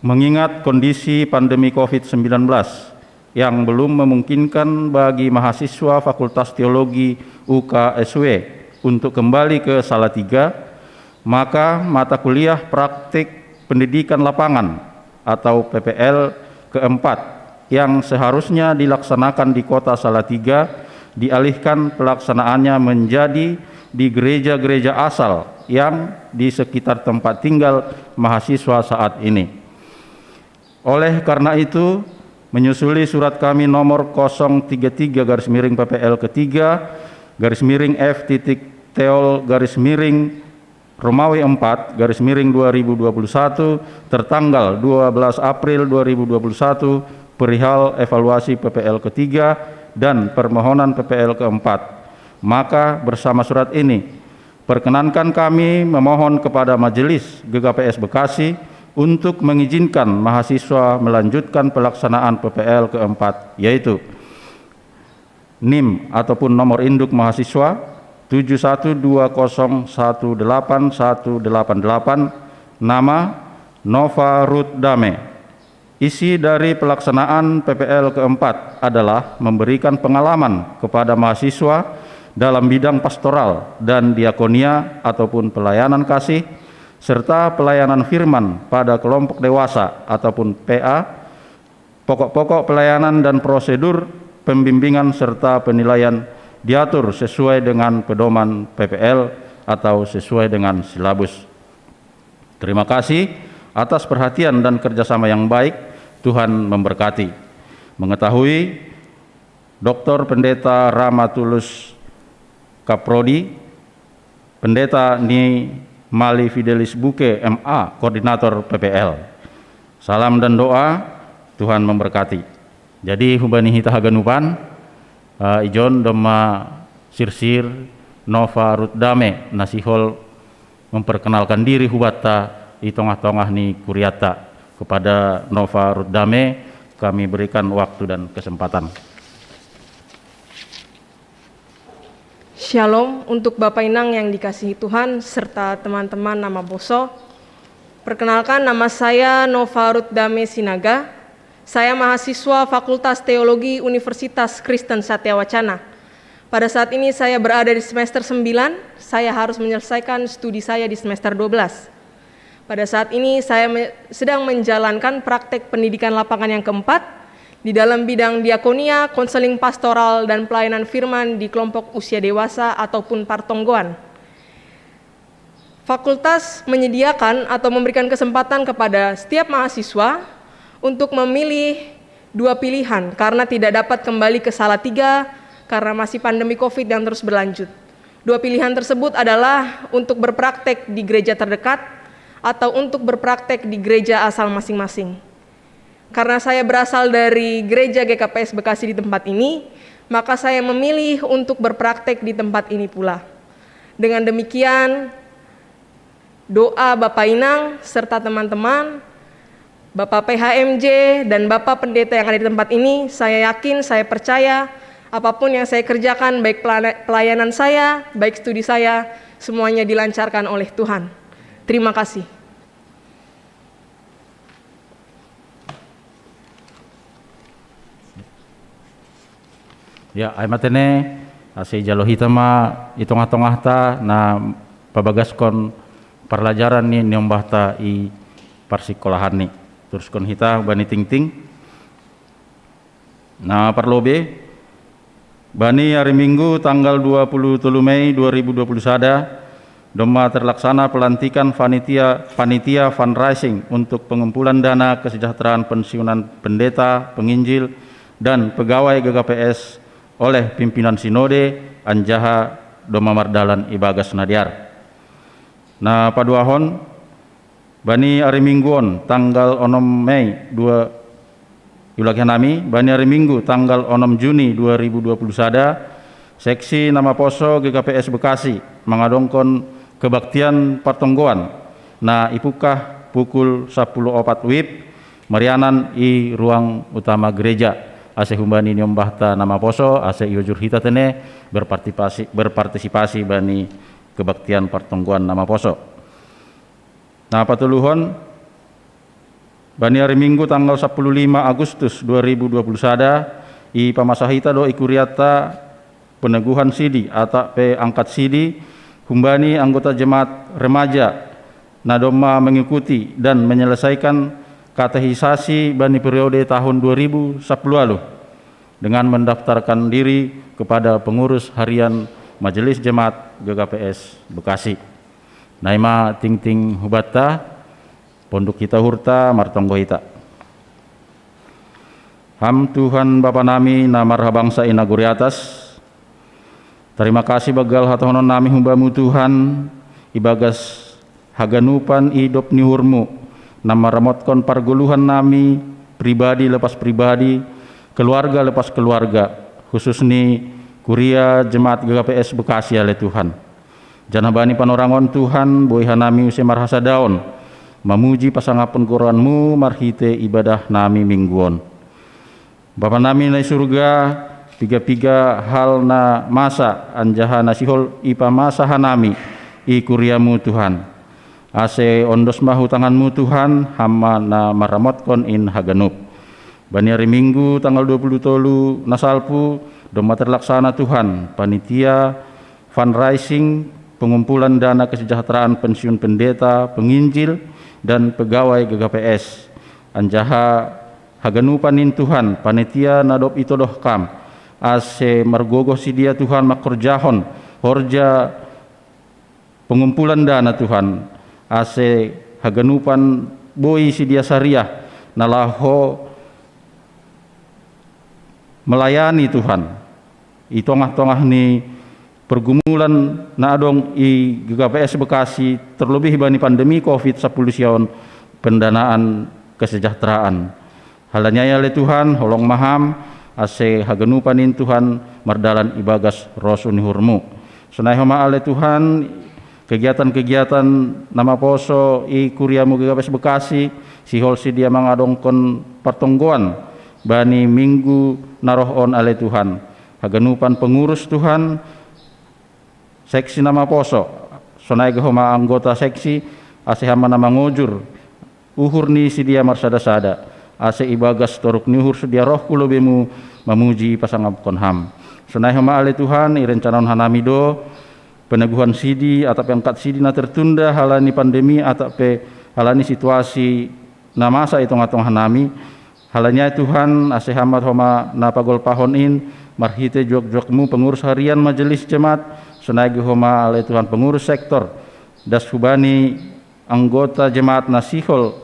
Mengingat kondisi pandemi covid sembilan belas yang belum memungkinkan bagi mahasiswa Fakultas Teologi U K S W untuk kembali ke Salatiga, maka mata kuliah praktik pendidikan lapangan atau P P L keempat yang seharusnya dilaksanakan di Kota Salatiga dialihkan pelaksanaannya menjadi di gereja-gereja asal yang di sekitar tempat tinggal mahasiswa saat ini. Oleh karena itu, menyusuli surat kami nomor kosong tiga tiga garis miring P P L ketiga garis miring F titik Teol garis miring Romawi empat garis miring dua ribu dua puluh satu tertanggal dua belas April dua ribu dua puluh satu perihal evaluasi P P L ketiga dan permohonan P P L keempat. Maka bersama surat ini, perkenankan kami memohon kepada Majelis G K P S Bekasi untuk mengizinkan mahasiswa melanjutkan pelaksanaan P P L keempat, yaitu NIM ataupun nomor induk mahasiswa tujuh satu dua kosong satu delapan satu delapan delapan, nama Nova Ruth Dame. Isi dari pelaksanaan P P L keempat adalah memberikan pengalaman kepada mahasiswa dalam bidang pastoral dan diakonia ataupun pelayanan kasih, serta pelayanan firman pada kelompok dewasa ataupun P A, pokok-pokok pelayanan dan prosedur pembimbingan serta penilaian diatur sesuai dengan pedoman P P L atau sesuai dengan silabus. Terima kasih atas perhatian dan kerjasama yang baik. Tuhan memberkati. Mengetahui Doktor Pendeta Rama Tulus Kaprodi, Pendeta Ni Mali Fidelis Buke M A, Koordinator P P L. Salam dan doa, Tuhan memberkati. Jadi humbani hita haganupan, uh, ijon domma sirsir Nova Ruth Dame nasihol memperkenalkan diri hubatta i tongah-tongah ni kuriatta. Kepada Nova Ruth Dame kami berikan waktu dan kesempatan. Shalom untuk Bapak Inang yang dikasihi Tuhan serta teman-teman namaposo. Perkenalkan, nama saya Nova Ruth Dame Sinaga. Saya mahasiswa Fakultas Teologi Universitas Kristen Satya Wacana. Pada saat ini saya berada di semester sembilan, saya harus menyelesaikan studi saya di semester dua belas. Pada saat ini saya me- sedang menjalankan praktek pendidikan lapangan yang keempat di dalam bidang diakonia, konseling pastoral, dan pelayanan firman di kelompok usia dewasa ataupun partonggoan. Fakultas menyediakan atau memberikan kesempatan kepada setiap mahasiswa untuk memilih dua pilihan karena tidak dapat kembali ke Salatiga karena masih pandemi covid yang terus berlanjut. Dua pilihan tersebut adalah untuk berpraktek di gereja terdekat atau untuk berpraktek di gereja asal masing-masing. Karena saya berasal dari gereja G K P S Bekasi di tempat ini, maka saya memilih untuk berpraktek di tempat ini pula. Dengan demikian, doa Bapak Inang serta teman-teman, Bapak P H M J dan Bapak Pendeta yang ada di tempat ini, saya yakin, saya percaya, apapun yang saya kerjakan, baik pelana- pelayanan saya, baik studi saya, semuanya dilancarkan oleh Tuhan. Terima kasih. Ya, ai matene, ase ijalo hita ma i tongah-tongahta na pabagaskon parlajaran ni niombahta i parsikolahan ni. Turuskon hita bani tingting. Na parlobe, bani ari Minggu tanggal dua puluh tolu Mei dua ribu dua puluh sada, domma terlaksana pelantikan panitia, panitia fundraising untuk pengumpulan dana kesejahteraan pensiunan pendeta, penginjil, dan pegawai G K P S oleh pimpinan sinode anjaha domma mardalan ibagas nadiar. Na paduahon, bani ari Minggu on tanggal onom Mei dua, iulaki hanami, bani ari Minggu tanggal onom Juni dua ribu dua puluh sada, seksi namaposo G K P S Bekasi mangadongkon kebaktian partonggoan na ipukah pukul sapuluh opat wib marianan i ruang utama gereja. Ase humbani niombahta namaposo, ase iojur hita tene berpartisipasi, berpartisipasi bani kebaktian partonggoan namaposo. Na patoluhon, bani ari Minggu tanggal sapuluh lima Agustus dua ribu dua puluh sada, ipamasa hita do i kuriatta peneguhan sidi, atap pe angkat sidi, humbani anggota jemaat remaja na domma mengikuti dan menyelesaikan katehisasi bani periode tahun dua ribu sapuluh alu dengan mendaftarkan diri kepada pengurus harian Majelis Jemaat G K P S Bekasi. Naima tingting hubata, ponduk hita hurta, martonggo hita. Ham Tuhan Bapa nami na marhabangsa i nagori atas, tarima kasih banggal hatohonon nami humbamu Tuhan, ibagas haganupan idop ni uhurmu, na maramotkon pargoluhan nami, pribadi lepas pribadi, keluarga lepas keluarga, khusus ni kuria jemaat G K P S Bekasi ale Tuhan. Janah bani panorangon Tuhan, boi hanami use marhasadaon, mamuji pasangapon goranmu marhite ibadah nami mingguon. Bapa nami na i surga, piga-piga hal na masa anjaha na sihol ipamasa hanami i kuriamu Tuhan. Ase ondos ma hu tanganmu Tuhan, ham ma na maramotkon in haganup. Bani ari Minggu tanggal dua puluh tolu na salpu, domma terlaksana Tuhan, panitia fundraising pengumpulan dana kesejahteraan pensiun pendeta, penginjil, dan pegawai G K P S. Anjaha haganupan in Tuhan, panitia na dob itodoh kam, ase margogoh sidia Tuhan mangkorjahon horja pengumpulan dana Tuhan, ase haganupan boi sidia sariah na laho melayani Tuhan i tongah-tongah ni pergumulan na adong i G K P S Bekasi, terlebih bani pandemi covid sapuluh sia on, pendanaan kesejahteraan. Halani ai ale Tuhan, holong ma Ham, ase haganupan in Tuhan mardalan ibagas rosuh ni uhurmu. Sonai homa ale Tuhan, kegiatan-kegiatan na maposo i kuriamu G K P S Bekasi, sihol sidia mangadongkon partonggoan bani minggu na roh on ale Tuhan. Haganupan pengurus Tuhan, seksi na maposo, sonai ge homa anggota seksi, ase Ham ma na mangojur uhur ni sidia marsada-sada, ase ibagas toruk ni uhur sidia roh hu lobeimu mamuji pasangapkon Ham. Sonai homa ale Tuhan, irencanaon hanami do, peneguhan sidi atap pe angkat sidi na tertunda halani pandemi atap pe halani situasi na masa i tongah-tongah nami. Halani ai Tuhan, ase Ham ma homa na pagolpahon in, marhite juak-juakmu pengurus harian majelis jemaat, sonai ge homa ale Tuhan pengurus sektor, das hubani anggota jemaat na sihol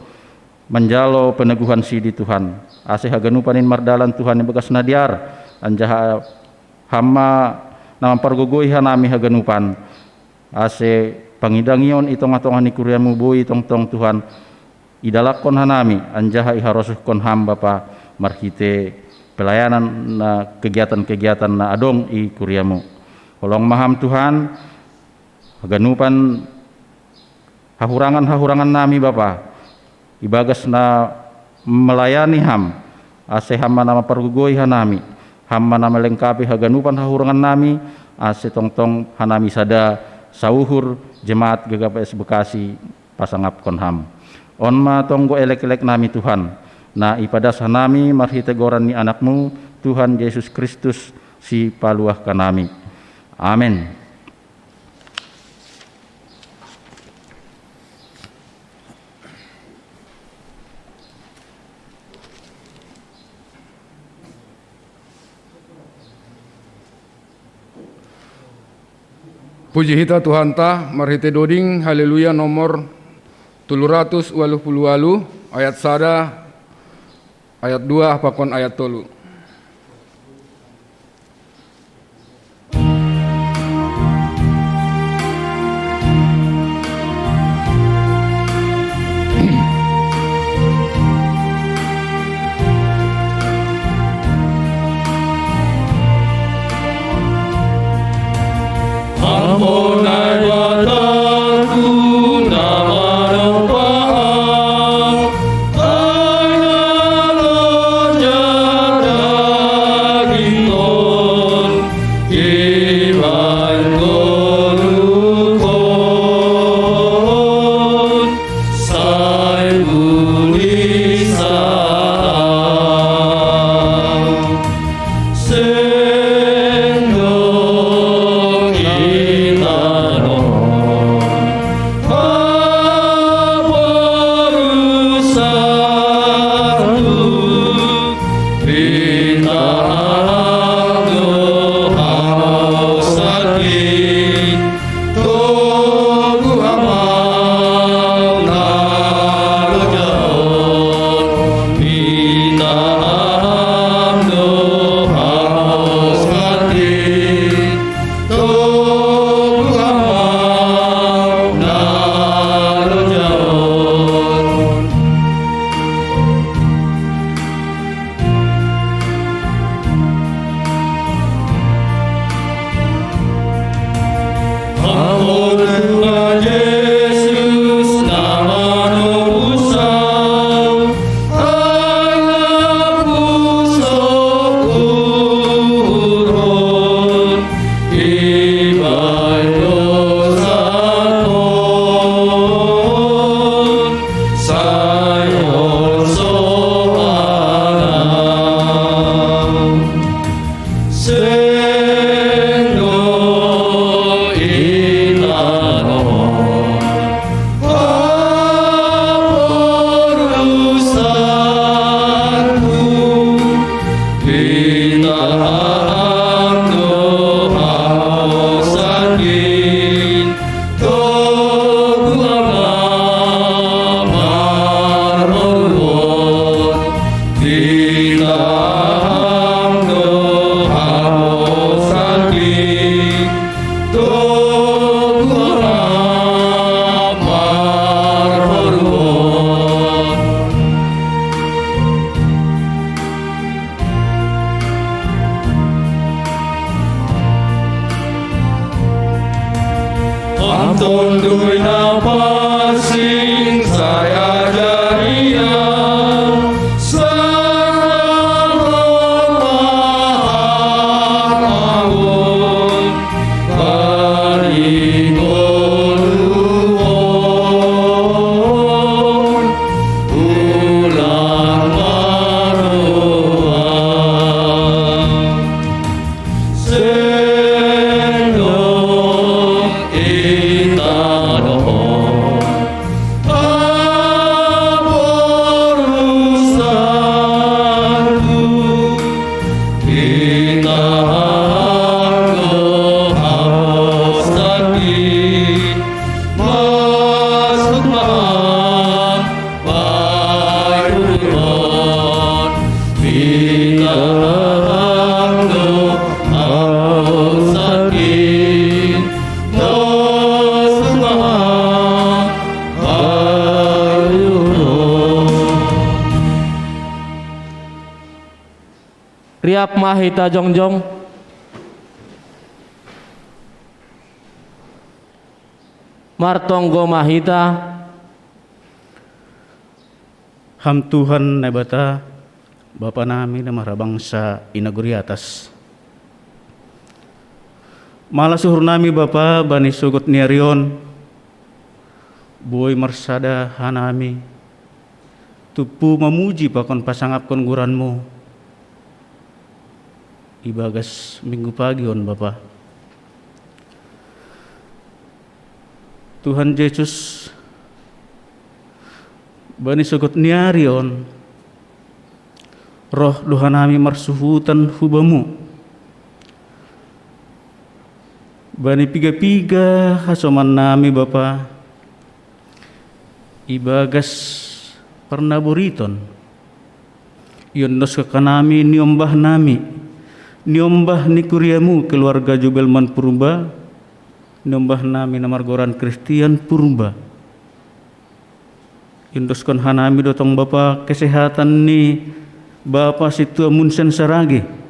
manjalo peneguhan sidi Tuhan. Ase haganupan in mardalan Tuhan ibagas na dear, anjaha Ham ma na mampargogoi hanami haganupan. Ase pangidangion i tongah-tongah ni kuriamu boi tongtong Tuhan idalankon hanami, anjaha iharosuhkon Ham Bapa marhite pelayanan na kegiatan-kegiatan na adong i kuriamu. Holong ma Ham Tuhan, haganupan hahurangan-hahurangan nami Bapa, ibagas na melayani Ham, ase Ham ma na mampargogoi hanami, Ham ma na melengkapi haganupan hahurangan nami, ase tongtong hanami sada sauhur jemaat G K P S Bekasi pasangapkon Ham. On ma tonggo elek-elek nami Tuhan, na ipadas hanami marhite goran ni AnakMu, Tuhan Jesus Kristus, Sipaluah kanami. Amen. Puji hita Tuhanta, marhite doding Haleluya nomor tolu ratus waluh puluh waluh, ayat sada, ayat dua pakon ayat tolu. Tondoi na pasing saya jaria, salamahan awon, paringoluhon, ulang maroa. Sendok ita dohon, aporusanku, ita anggo aposaki, masuk maaf, Pairuron, pitahang do, au sakit, dos maha, pairuron. Riap ma hita jongjong. Martonggo ma hita. Ham Tuhan Naibata, Bapa nami na marhabangsa i nagori atas. Malas uhur nami Bapa bani sogot ni ari on, boi marsada hanami tumpu mamuji pakon pasangapkon goranmu ibagas Minggu pagi on Bapa. Tuhan Jesus, bani sogot ni ari on, roh do hanami marsuhutan hu Bamu. Bani piga-piga hasoman nami Bapa, ibagas parnaboriton, iondoskon hanami niombah nami, niombah ni kuriamu keluarga Jubelman Purba, niombah nami na margoran Kristian Purba. Iondoskon hanami do tong Bapa kesehatan ni Bapa Sintua Munsen Saragi,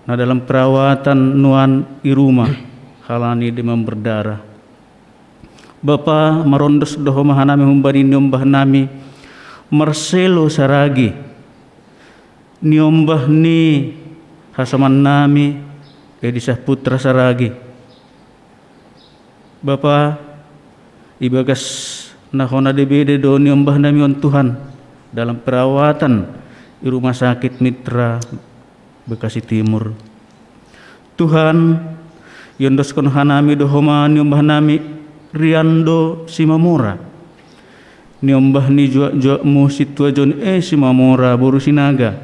na dalam perawatan nuan i rumah, halani demam berdarah. Bapa, marondos do homa hanami humbani niombah nami Marcelo Saragi, niombah ni hasoman nami Edi Saputra Saragi. Bapa, ibagas na hona debede do niombah nami on Tuhan, dalam perawatan i Rumah Sakit Mitra Bekasi Timur. Tuhan, iondoskon hanami do homa niombah nami Riando Simamora, niombah ni juak-juakmu Sintua John E Simamora boru Sinaga.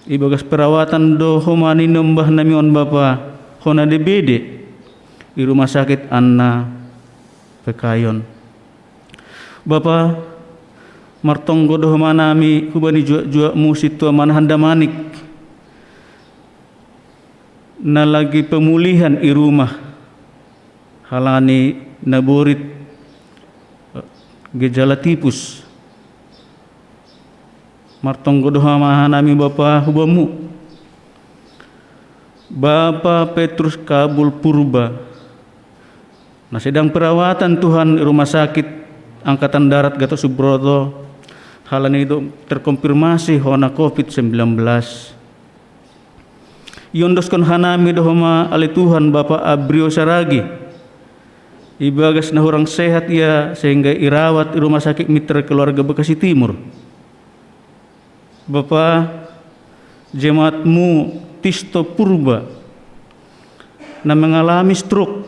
Ibagas perawatan do homa niombah nami on Bapa, hona debede i Rumah Sakit Anna Pekayon. Bapa, martonggo do homa nami hubani juak-juakmu Sintua Manahan Damanik, na lagi pemulihan i rumah, halani naborit, eh, gejala tipus. Martonggo do homa hanami Bapa hu Bamu. Bapa Petrus Kabul Purba, na sedang perawatan Tuhan i Rumah Sakit Angkatan Darat Gatot Subroto, halani do terkonfirmasi hona covid sembilan belas. Iondoskon hanami do homa ale Tuhan Bapa Abrio Saragi, ibagas na hurang sehat ia sehingga irawat i Rumah Sakit Mitra Keluarga Bekasi Timur. Bapa, jemaatmu Tisto Purba, na mengalami stroke,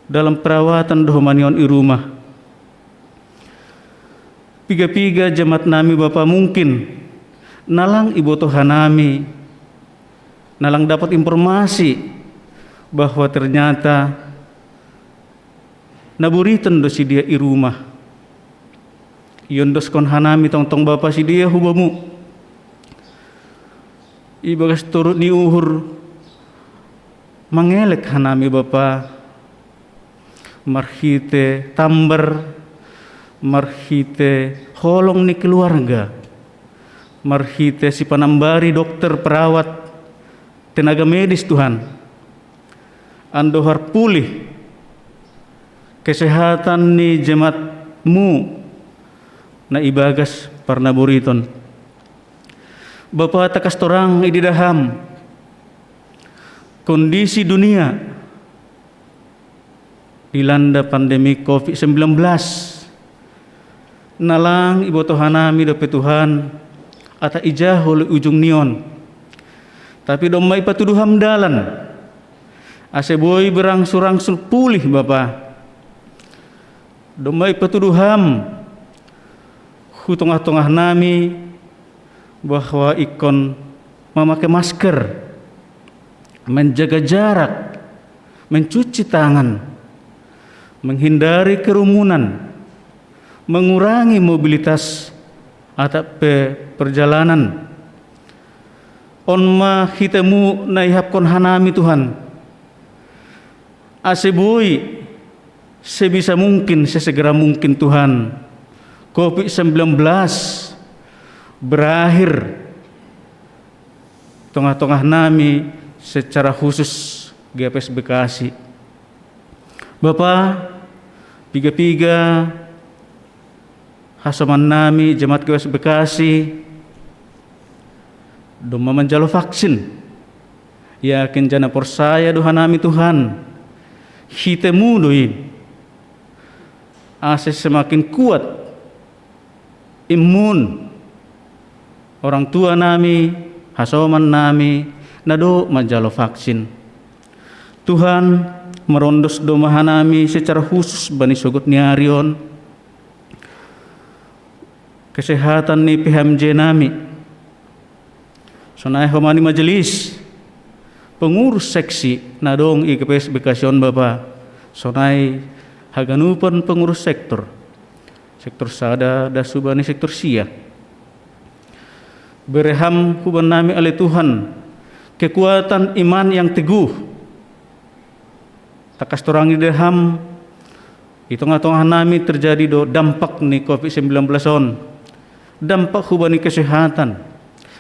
dalam perawatan do homa ni on i rumah. Piga-piga jemaat nami Bapa mungkin na lang iboto hanami, na lang dapat informasi bahwa ternyata naboritan do sidea i rumah. Iondoskon hanami tongtong Bapa sidea hu Bamu. Ibagas torut ni uhur mangelek hanami Bapa, marhite tambar, marhite holong ni keluarga, marhite sipanambari dokter, perawat, tenaga medis Tuhan. Andohar pulih kesehatan ni jemaat-Mu na ibagas parnaburiton. Bapa, takastorang i didah Ham kondisi dunia dilanda pandemi covid sembilan belas. Na lang iboto hanami dope Tuhan, ata ija holi ujung ni on. Tapi domma ipatudu Ham dalan ase boi berangsur-angsur pulih, Bapa. Domma ipatudu Ham hu tongah-tongahnami bahwa ingkon mamake masker, menjaga jarak, mencuci tangan, menghindari kerumunan, mengurangi mobilitas atap pe perjalanan. On ma hite-Mu na ihapkon hanami, Tuhan, ase boi sebisa mungkin, sesegera mungkin, Tuhan, covid sembilan belas berakhir tongah-tongahnami secara khusus G P S Bekasi. Bapa, piga-piga hasomannami jemaat G P S Bekasi domma manjalo vaksin. Yakin janah porsaya do hanami, Tuhan, hite-Mu do i, ase semakin kuat imun orang tuanami, hasomannami na dob manjalo vaksin. Tuhan, marondos do ma hanami secara khusus bani sogot ni ari on kesehatan ni P H M J nami, sonai homa ni majelis pengurus seksi na dong i G P S Bekasi on, Bapa, sonai haganupan pengurus sektor, sektor sada das hubani sektor sia. Bere Ham hubannami, ale Tuhan, kekuatan iman yang teguh. Takastorang i didah Ham, i tongah-tongahnami terjadi do dampak ni covid sembilan belas on, dampak hubani kesehatan,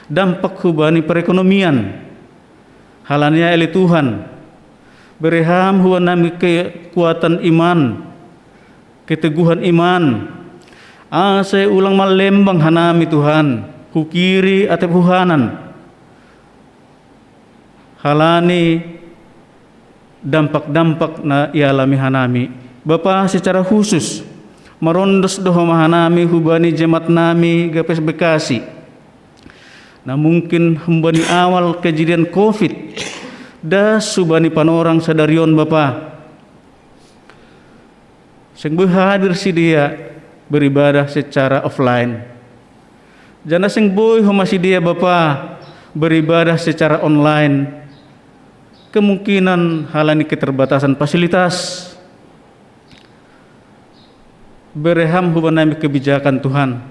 dampak hubani perekonomian. Halani ai, ale Tuhan, bere Ham hubannami kekuatan iman, keteguhan iman, ase ulang mallembang hanami, Tuhan, hu kiri atap hu kanan, halani dampak-dampak na ialami hanami. Bapa, secara khusus marondos do homa hanami hubani jemaatnami G P S Bekasi, na mungkin humbani awal kejadian covid das hubani panorang sadari on, Bapa. Seng boi hadir sidea beribadah secara offline. Janah seng boi homa sidea, Bapa, beribadah secara online. Kemungkinan halani keterbatasan fasilitas. Bere Ham hubannami kebijakan, Tuhan.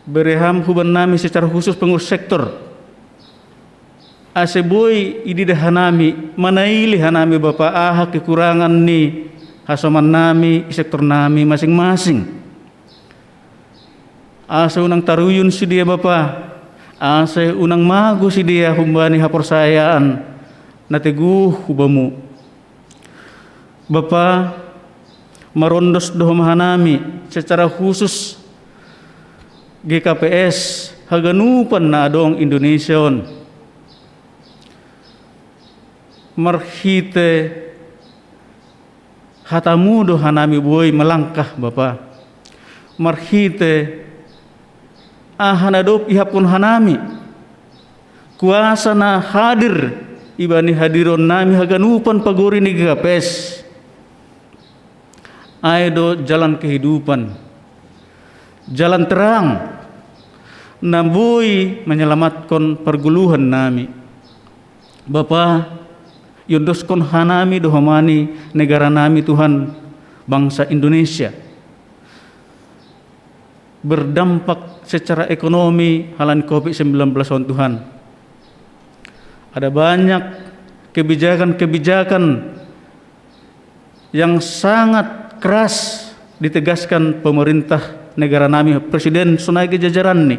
Bere Ham hubannami secara khusus pengurus sektor, ase boi ididah hanami, manaili hanami, Bapa, aha kekurangan ni hasomannami i sektornami masing-masing. Ase unang taruyun sidea, Bapa, ase unang mago sidea humbani haporsayaan na teguh hu Bamu. Bapa, marondos do homa hanami secara khusus G K P S haganupan na adong Indonesia on. Marhite hata-Mu do hanami boi malangkah, Bapa. Marhite aha na dob ihapkon hanami, kuasa na hadir ibani hadironnami haganupan pagori ni G K P S, ai do jalan kehidupan, jalan terang na boi manyalamatkon pargoluhannami. Bapa, iondoskon hanami do homa ni negaranami, Tuhan, bangsa Indonesia, berdampak secara ekonomi halani covid sembilan belas on, Tuhan. Ada banyak kebijakan-kebijakan yang sangat keras ditegaskan pemerintah negaranami, presiden sonai jajaranni,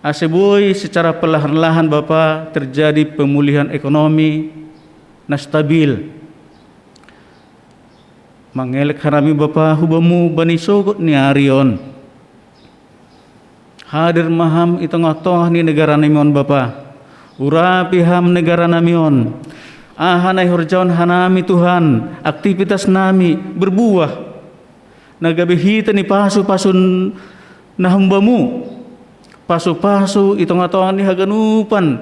ase boi secara perlahan-lahan, Bapa, terjadi pemulihan ekonomi, na stabil. Mangelek hanami Bapa hu Bamu bani sogot ni ari on. Hadir ma Ham i tongah-tongah ni negara nami on Bapa. Urapi Ham negara nami on. Aha na ihorjahon hanami Tuhan, aktivitas nami berbuah. Na gabe hita ni pasu-pasu na hum Bamu. Pasu-pasu i tongah-tongah ni haganupan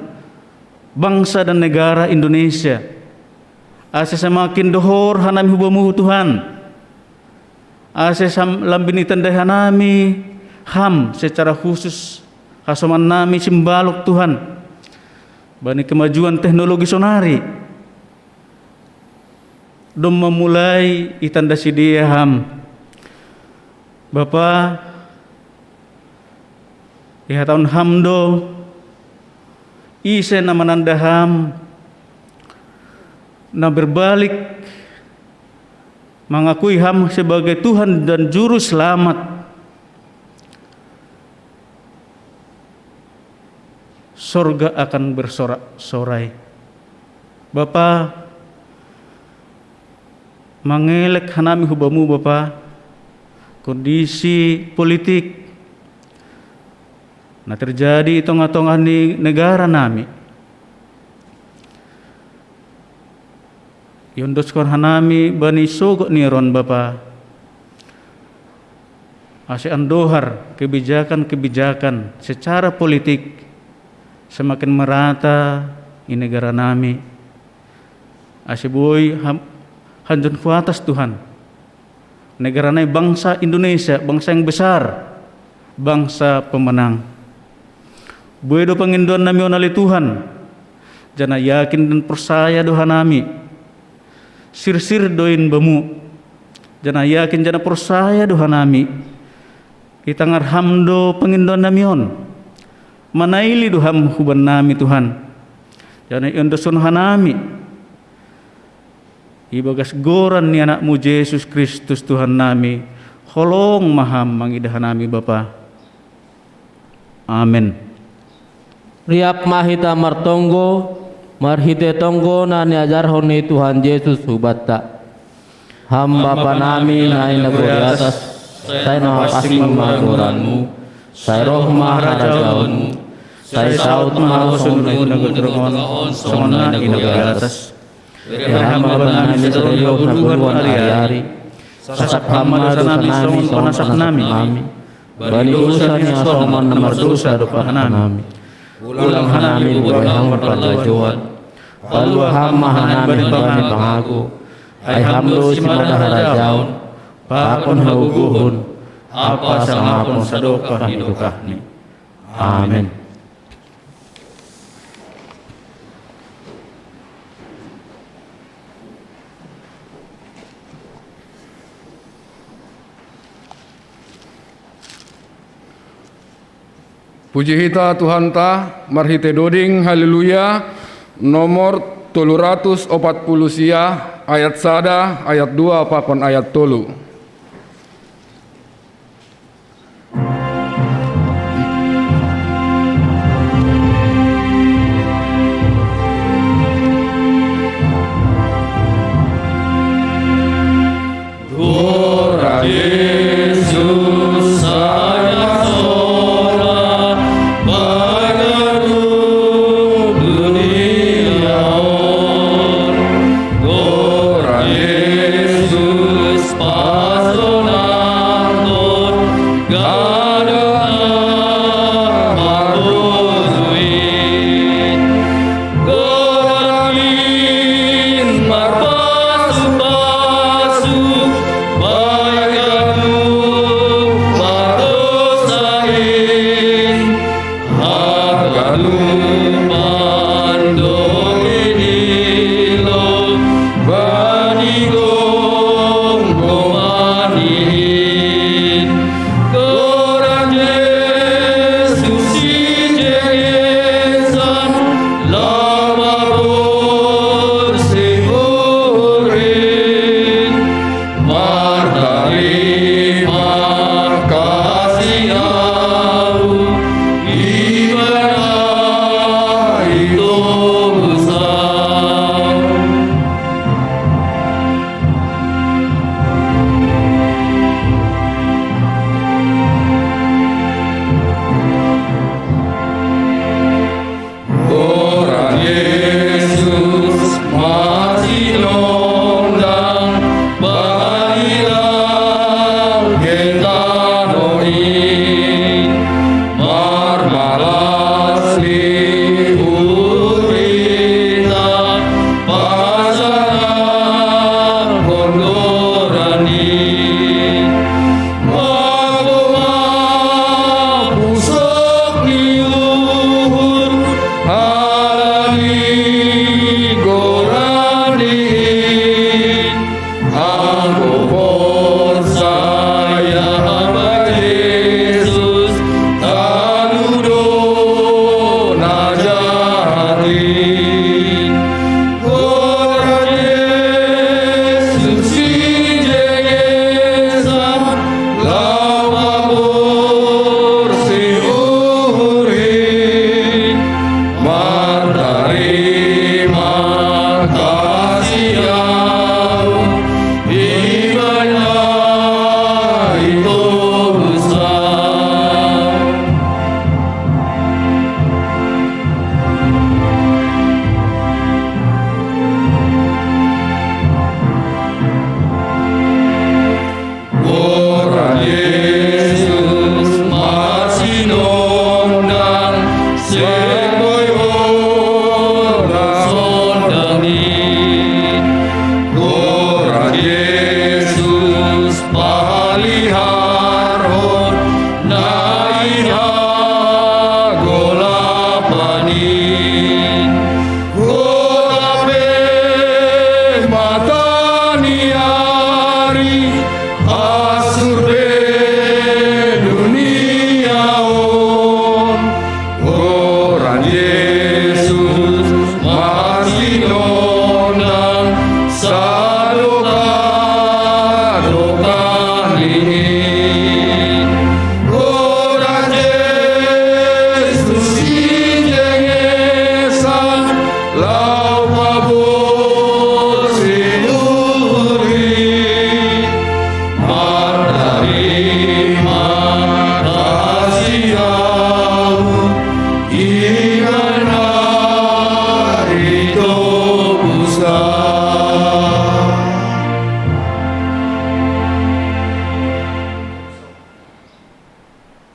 bangsa dan negara Indonesia. Ase semakin dohor hanami hu Bamu Tuhan. Ase sam lambin itandai hanami Ham secara khusus hasoman nami Simbalok Tuhan. Bani kemajuan teknologi sonari. Domma mulai itanda sidea Ham. Bapa, ihatahon Ham do, ise na mananda Ham, na berbalik mengakui Ham sebagai Tuhan dan Juru Selamat, sorga akan bersorak-sorai. Bapa, mangelek hanami hu Bamu Bapa, kondisi politik na terjadi i tongah-tongah ni negara nami. Iondoskon hanami bani sogot ni ari on Bapa. Ase andohar kebijakan-kebijakan secara politik semakin merata i negara nami. Ase boi ham-, hanjun ku atas Tuhan. Negara nai bangsa Indonesia, bangsa yang besar, bangsa pemenang. Boi do pangindoan nami on ale Tuhan, janah yakin dan porsaya do hanami. Sirsir do in Bamu, janah yakin janah porsaya do hanami. Itangar Ham do pangindoan nami on. Manaili do Ham huban nami Tuhan. Janah iondoskon hanami. Ibagas goran ni Anak-Mu Jesus Kristus Tuhan nami, holong ma Ham mangidah hanami Bapa. Amen. Riap ma hita martonggo, marhite tonggo na niajarhon ni Tuhan Jesus hubanta. Ham Bapa nami na i nagori atas, sai na mapansing ma goran-Mu, sai roh ma harajaon-Mu, sai saut ma songon na i nagori on, songon na i nagori atas. Bere Ham ma bannami sadari on hagogohon ari-ari. Sasap Ham ma dosanami songon panasapnami bani dosa ni hasoman na mardosa dompak hanami. Ulang hanami bubai Ham marpangalajoan. Palua Ham ma hanami bani pangago. Ai Ham do simada harajaon, pakon hagogohon, ampa sangapon sadokah ni dokahni. Amen. Puji hita Tuhanta marhite doding Haleluya nomor tolu ratus opat puluh sia, ayat sada, ayat dua pakon ayat tolu. Gloria Jesus,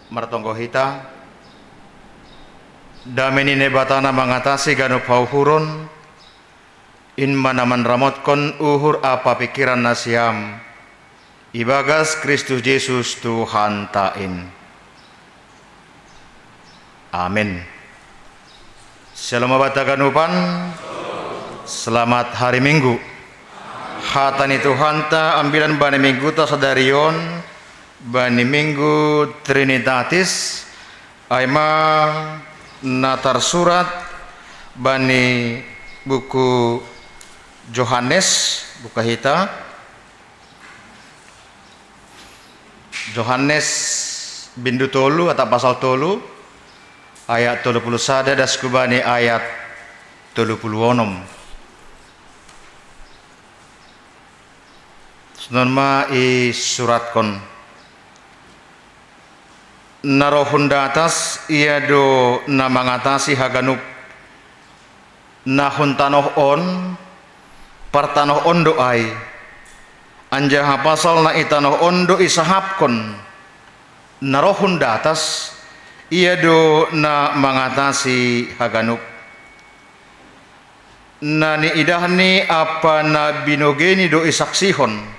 Martonggo hita, dame ni Naibata na mangatasi ganup hauhuron, in ma na manramotkon uhur ampa pikiran nasiam, ibagas Kristus Jesus Tuhanta in. Amin. Syalom ma banta ganupan. Selamat hari Minggu. Hata ni Tuhanta ambilan bani mingguta sadari on, bani Minggu Trinitatis, ai ma na tarsurat bani buku Johannes, buka hita. Johannes bindu tolu atau pasal tolu, ayat tolu puluh sada das ku bani ayat tolu puluh onom. Sonon ma isuratkon. Na roh hun datas, ia do na mangatasi haganup na hun tanoh on, partanoh on do ai. Anjaha pasal na i tanoh on do isahapkon, na roh hun datas, ia do na mangatasi haganup. Na niidahni ampa na binogeni do isaksihon,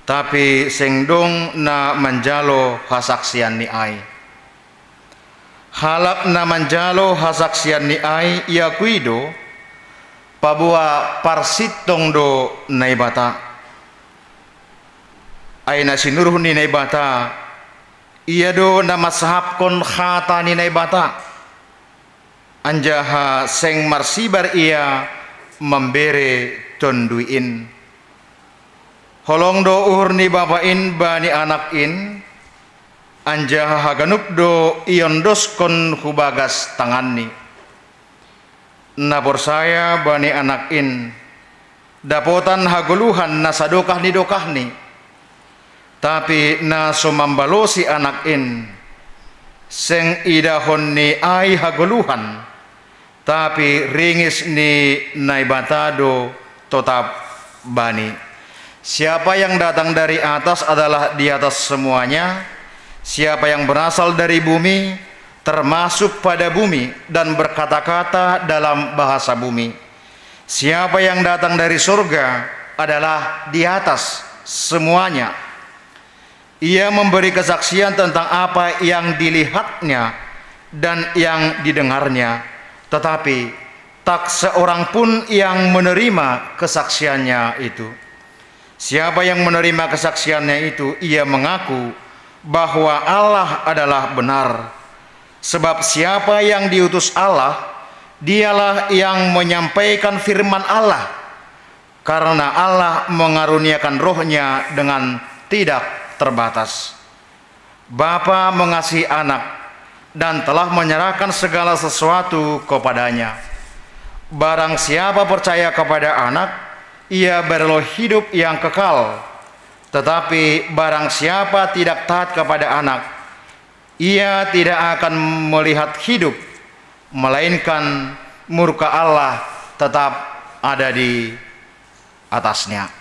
tapi seng dong na manjalo hasaksianni ai. Halak na manjalo hasaksianni ai iakui do, paboa parsintong do Naibata. Ai na sinuruh ni Naibata, ia do na mansahapkon hata ni Naibata, anjaha seng marsibar ia mambere Tonduy in. Holong do uhur ni Bapa in bani Anak in, anjaha haganup do iondoskon hu bagas tanganni. Na porsaya bani Anak in, dapotan hagoluhan na sadokah ni dokahni. Tapi na so mambalosi Anak in, seng idahonni ai hagoluhan, tapi ringis ni Naibata do totap bani. Siapa yang datang dari atas adalah di atas semuanya. Siapa yang berasal dari bumi, termasuk pada bumi dan berkata-kata dalam bahasa bumi. Siapa yang datang dari surga adalah di atas semuanya. Ia memberi kesaksian tentang apa yang dilihatnya dan yang didengarnya, tetapi tak seorang pun yang menerima kesaksiannya itu. Siapa yang menerima kesaksiannya itu, ia mengaku bahwa Allah adalah benar. Sebab siapa yang diutus Allah, dialah yang menyampaikan firman Allah. Karena Allah mengaruniakan Roh-Nya dengan tidak terbatas. Bapa mengasihi Anak dan telah menyerahkan segala sesuatu kepada-Nya. Barang siapa percaya kepada Anak, ia beroleh hidup yang kekal. Tetapi barang siapa tidak taat kepada Anak, ia tidak akan melihat hidup, melainkan murka Allah tetap ada di atasnya.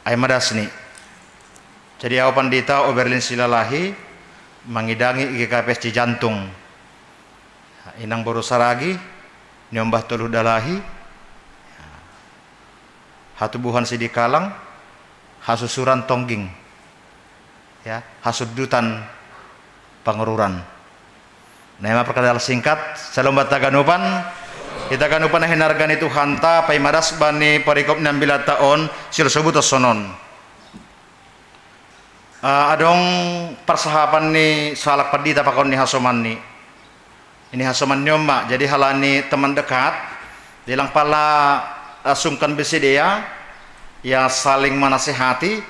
Ai ma dasni. Jadi au pandita Oberlin Silalahi, mangidangi I G K P S Cijantung. Inang boru Saragi, niombah tolu dalahi, hatubuhan Sidikalang, hasusuran Tongging, ya, hasuddutan Pangururan. Na, i ma perkenalan singkat. Syalom banta ganupan. Hita ganupan na hinarga ni Tuhanta, paima das bani perikop ni ambilanta on, sihol sobuton sonon. Ah, adong parsahapan ni sahalak pandita pakon ni hasomanni. Ini hasomanni on ma, jadi halani teman dekat, dilang pala, ah, sungkan be sidea, ya saling menasihati,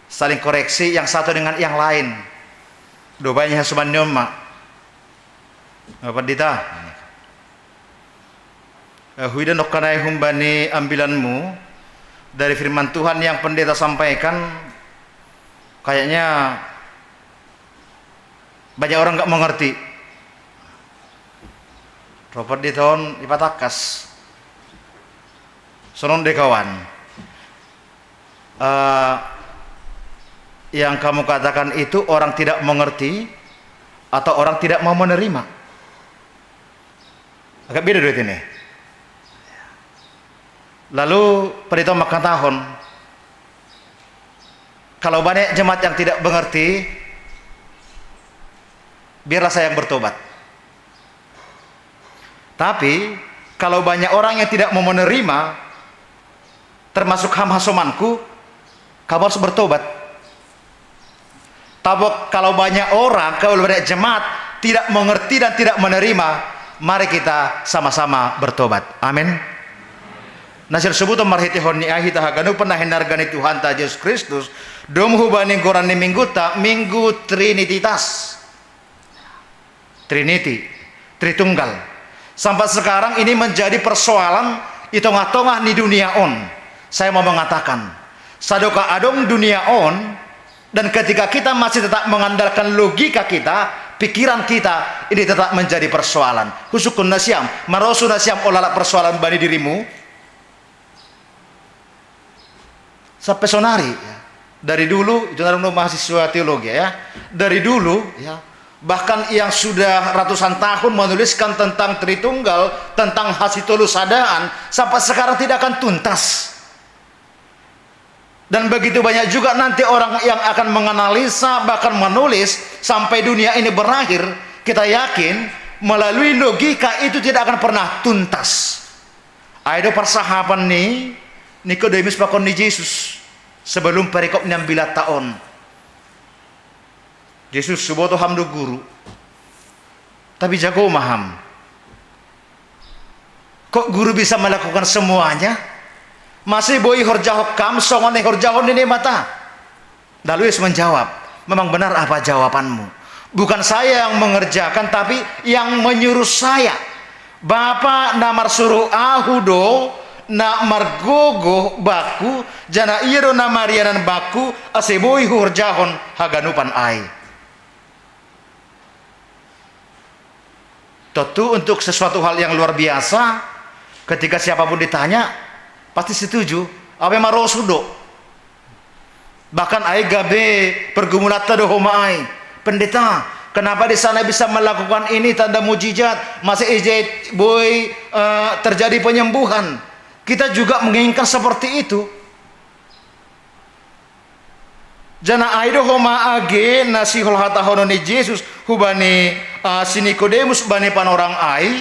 saling koreksi yang satu dengan yang lain. Do baen i hasomanni on ma. Bapak Dita. Eh, huida nongkanai humbani ambilanmu, dari firman Tuhan yang pendeta sampaikan, kayaknya banyak orang nggak mengerti. Ro pandita on ipatangkas. Sonon do kawan. Eh, Yang kamu katakan itu orang tidak mengerti atau orang tidak mau menerima? Agak beda duet ini. Lalu pendeta mengatakan, kalau banyak jemaat yang tidak mengerti, biarlah saya yang bertobat. Tapi kalau banyak orang yang tidak mau menerima, termasuk ham hasomanku, kamu harus bertobat. Tabok, kalau banyak orang, kalau banyak jemaat tidak mengerti dan tidak menerima, mari kita sama-sama bertobat. Amin. Nasir subuto marhitehon ni ahita haganup pernah hinargani Tuhanta Jesus Kristus, dom hubani goran ni mingguta, Minggu Trinitatis. Trinity, Tritunggal. Sampai sekarang ini menjadi persoalan di tengah-tengah ni dunia on. Saya mau mengatakan, sadoka adong dunia on, dan ketika kita masih tetap mengandalkan logika kita, pikiran kita, ini tetap menjadi persoalan. Husukun nasiam, marosu nasiam olala persoalan bani dirimu. Sampai sonari, ya. Dari dulu, itu narung mahasiswa teologi, ya. Dari dulu, ya, bahkan yang sudah ratusan tahun menuliskan tentang Tritunggal, tentang hasitolu sadaan, sampai sekarang tidak akan tuntas. Dan begitu banyak juga nanti orang yang akan menganalisa, bahkan menulis sampai dunia ini berakhir, kita yakin melalui logika itu tidak akan pernah tuntas. Ai do parsahapan ni Nikodemus pakon ni Jesus sebelum perikop ni ambilatta on. Jesus, huboto ham do guru, tapi jago ma ham. Kok guru bisa melakukan semuanya? Mase boi horjahon kam songon na ihorjahon ni Naibata? Lalu Yesus menjawab, memang benar apa jawabanmu. Bukan saya yang mengerjakan, tapi yang menyuruh saya. Bapa na marsuru ahu do na margogoh bakku, janah ia do na marianan bakku, ase boi huhorjahon haganupan ai. Tentu untuk sesuatu hal yang luar biasa, ketika siapapun ditanya, pasti setuju. Abe marosu do. Bahkan ai gabe pergumulanta do homa ai. Pendeta, kenapa di sana bisa melakukan ini tanda mujizat, masa ije boi eh, terjadi penyembuhan? Kita juga menginginkan seperti itu. Janah ai do homa age na sihol hatahonon ni Jesus hubani uh, si Nikodemus bani panorang ai,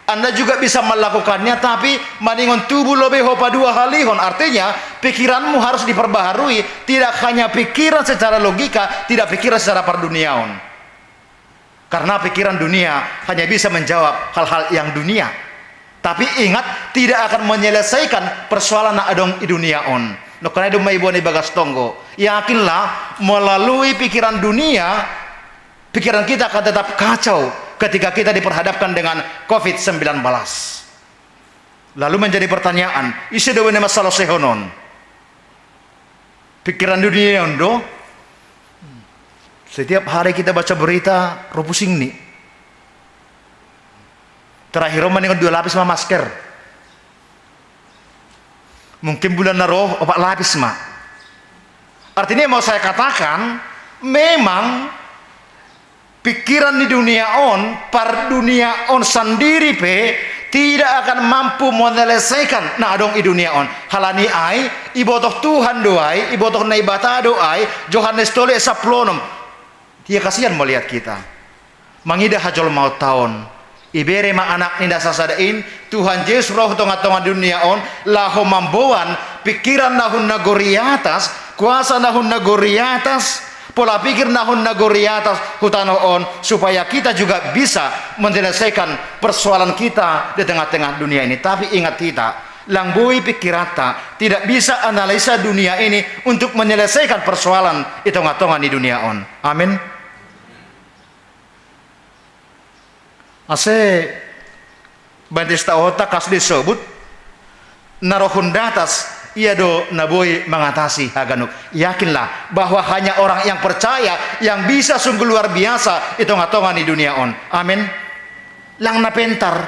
Anda juga bisa melakukannya, tapi maningon tubu lobe ho paduahalihon. Artinya, pikiranmu harus diperbaharui, tidak hanya pikiran secara logika, tidak pikiran secara parduniaon. Karena pikiran dunia hanya bisa menjawab hal-hal yang dunia. Tapi ingat, tidak akan menyelesaikan persoalan na adong i dunia on. Nokkanai do maibuan i bagas tonggo. Yakinlah, melalui pikiran dunia, pikiran kita akan tetap kacau ketika kita diperhadapkan dengan covid sembilan belas. Lalu menjadi pertanyaan, ise do bene masalah sehonon? Pikiran dunia on do. Setiap hari kita baca berita, ro pusing ni. Terakhir on maningon dua lapis ma masker. Mungkin bulan na ro opat lapis ma. Artinya mau saya katakan, memang pikiran di dunia on, pardunia on sandiri pe tidak akan mampu menyelesaikan na adong i dunia on. Halani ai, ibotoh Tuhan do ai, ibotoh Naibata do ai, Johannes tolu sampulu onom. Dia kasihan melihat kita. Mangidah hajolmaonta on. Ibere ma Anak ni na sasada in, Tuhan Jesus roh tongah-tongah dunia on, laho mamboan pikiran na hun nagori atas, kuasa na hun nagori atas, pola pikir na hun nagori atas hu tanoh on, supaya kita juga bisa menyelesaikan persoalan kita di tengah-tengah dunia ini. Tapi ingat kita, lang boi pikiranta tidak bisa analisa dunia ini untuk menyelesaikan persoalan di tongah-tongah ni dunia on. Amin. Ase bantista ota kas disobut na roh hun datas, ia do na boi mangatasi haganup. Yakinlah bahwa hanya orang yang percaya yang bisa sungguh luar biasa di tongah-tongah ni dunia on. Amin. Lang na pentar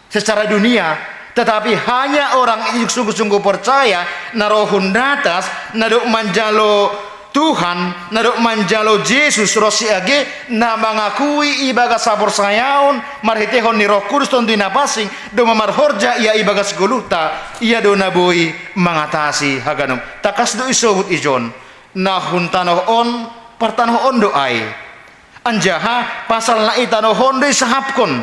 secara dunia, tetapi hanya orang yang sungguh-sungguh percaya na roh hun datas, na dok manjalo Tuhan, na do manjalo Jesus ro si age na mangakui ibagas haporsayaon marhitehon ni Roh Kudus Tonduy Napansing, do mamarhorja ia ibagas goluhta, ia do na boi mangatasi haganup. Tangkas do isobut ijon, na hun tanoh on, partanoh on do ai. Anjaha pasal na i tanoh on do isahapkon.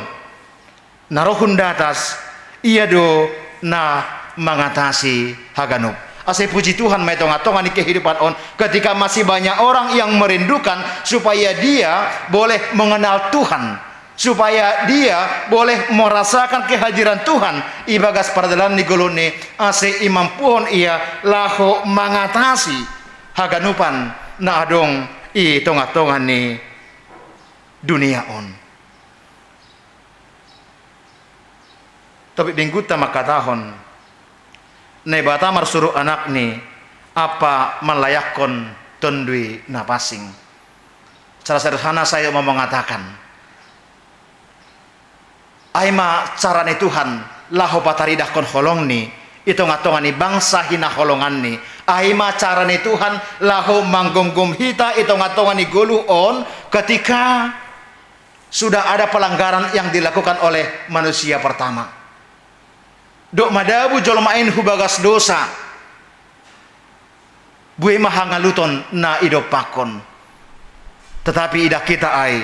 Na roh hun datas, ia do na mangatasi haganup. Ase puji Tuhan, ma i tonga-tonga ni kehidupan on, ketika masih banyak orang yang merindukan supaya dia boleh mengenal Tuhan, supaya dia boleh merasakan kehadiran Tuhan ibagas pardalanan ni goluhni, ase imampuhon ia laho mangatasi haganupan na adong i tonga-tonga ni dunia on. Topik minggunta mangkatahon, Naibata marsuruh AnakNi ampa manlayakkon Tonduy Napansing. Secara sederhana saya mau mengatakan, ai ma cara ni Tuhan laho pataridahkon holongNi i tonga-tonga ni bangsa hinaholonganNi. Ai ma cara ni Tuhan laho manggomgom hita i tonga-tonga ni goluh on, ketika sudah ada pelanggaran yang dilakukan oleh manusia pertama. Dok madabu jolma in hu bagas dosa, buei ma hangaluton na idompakkon. Tetapi idah kita ai,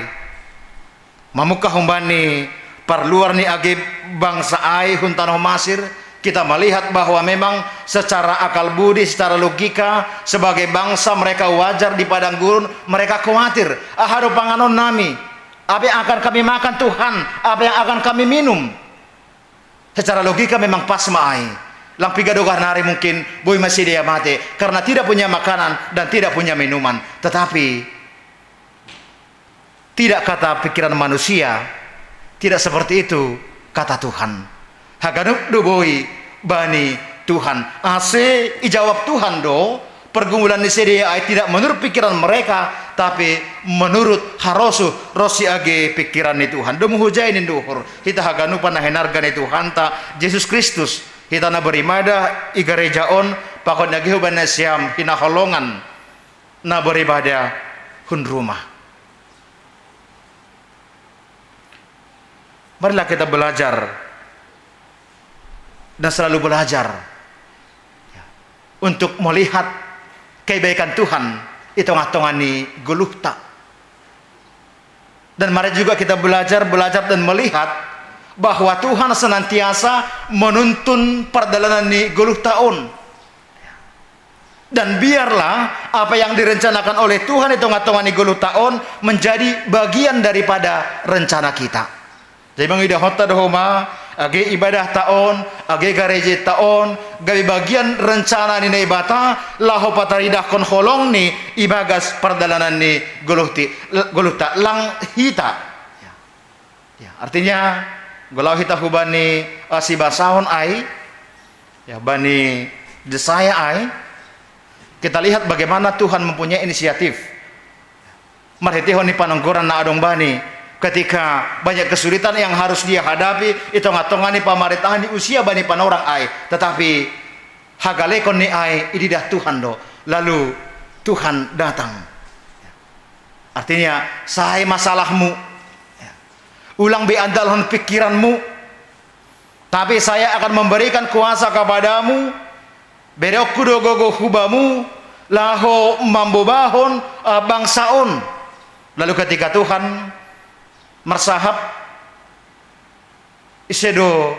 mamungkah humbani parluar ni age bangsa ai hun tanoh Masir, kita melihat bahwa memang secara akal budi, secara logika, sebagai bangsa mereka wajar di padang gurun, mereka khawatir, "Aha do panganon nami? Apa yang akan kami makan, Tuhan? Apa yang akan kami minum?" Secara logika memang pas ma ai. Lang piga do gahnari mungkin boi ma sidea mate karena tidak punya makanan dan tidak punya minuman. Tetapi tidak kata pikiran manusia, tidak seperti itu kata Tuhan. Haganup do boi bani Tuhan. Ase ijawab Tuhan do, pergumulan ni sidea ai tidak menurut pikiran mereka, tapi menurut harosuh ro si age pikiran ni Tuhan. Domu hujai ninduhur, hita haganupan na hinarga ni Tuhanta Jesus Kristus, hita na beribadah i gareja on, pakon age hubani nasiam hinaholongan na beribadah hun rumah. Marilah kita belajar dan selalu belajar, ya, untuk melihat kebaikan Tuhan i tonga-tonga ni goluhta. Dan mari juga kita belajar, belajar dan melihat bahwa Tuhan senantiasa menuntun pardalanan ni goluhta on. Dan biarlah apa yang direncanakan oleh Tuhan i tonga-tonga ni goluhta on menjadi bagian daripada rencana kita. Jadi mangidahonta do homa, age ibadahta on, age garejata on, gabe bagian rencana ni Naibata laho pataridahkon holongNi ibagas pardalanan ni goluhti-, goluhta, lang hita. Ya, artinya, golau hita hubani, eh, sibasaon ai, ya, bani Jesaya ai, kita lihat bagaimana Tuhan mempunyai inisiatif. Marhitehon ni panonggoran na adong bani, ketika banyak kesulitan yang harus dia hadapi i tonga-tonga ni pamarintahan ni usia bani panorang ai, tetapi hagalekon ni ai ididah Tuhan do, lalu Tuhan datang. Artinya, sae ma salahmu. Ulang be andalhon pikiranmu, tapi saya akan memberikan kuasa kepadamu, bereonku do gogo hubamu, laho mambobahon, eh, bangsa on. Lalu ketika Tuhan marsahap, "Ise do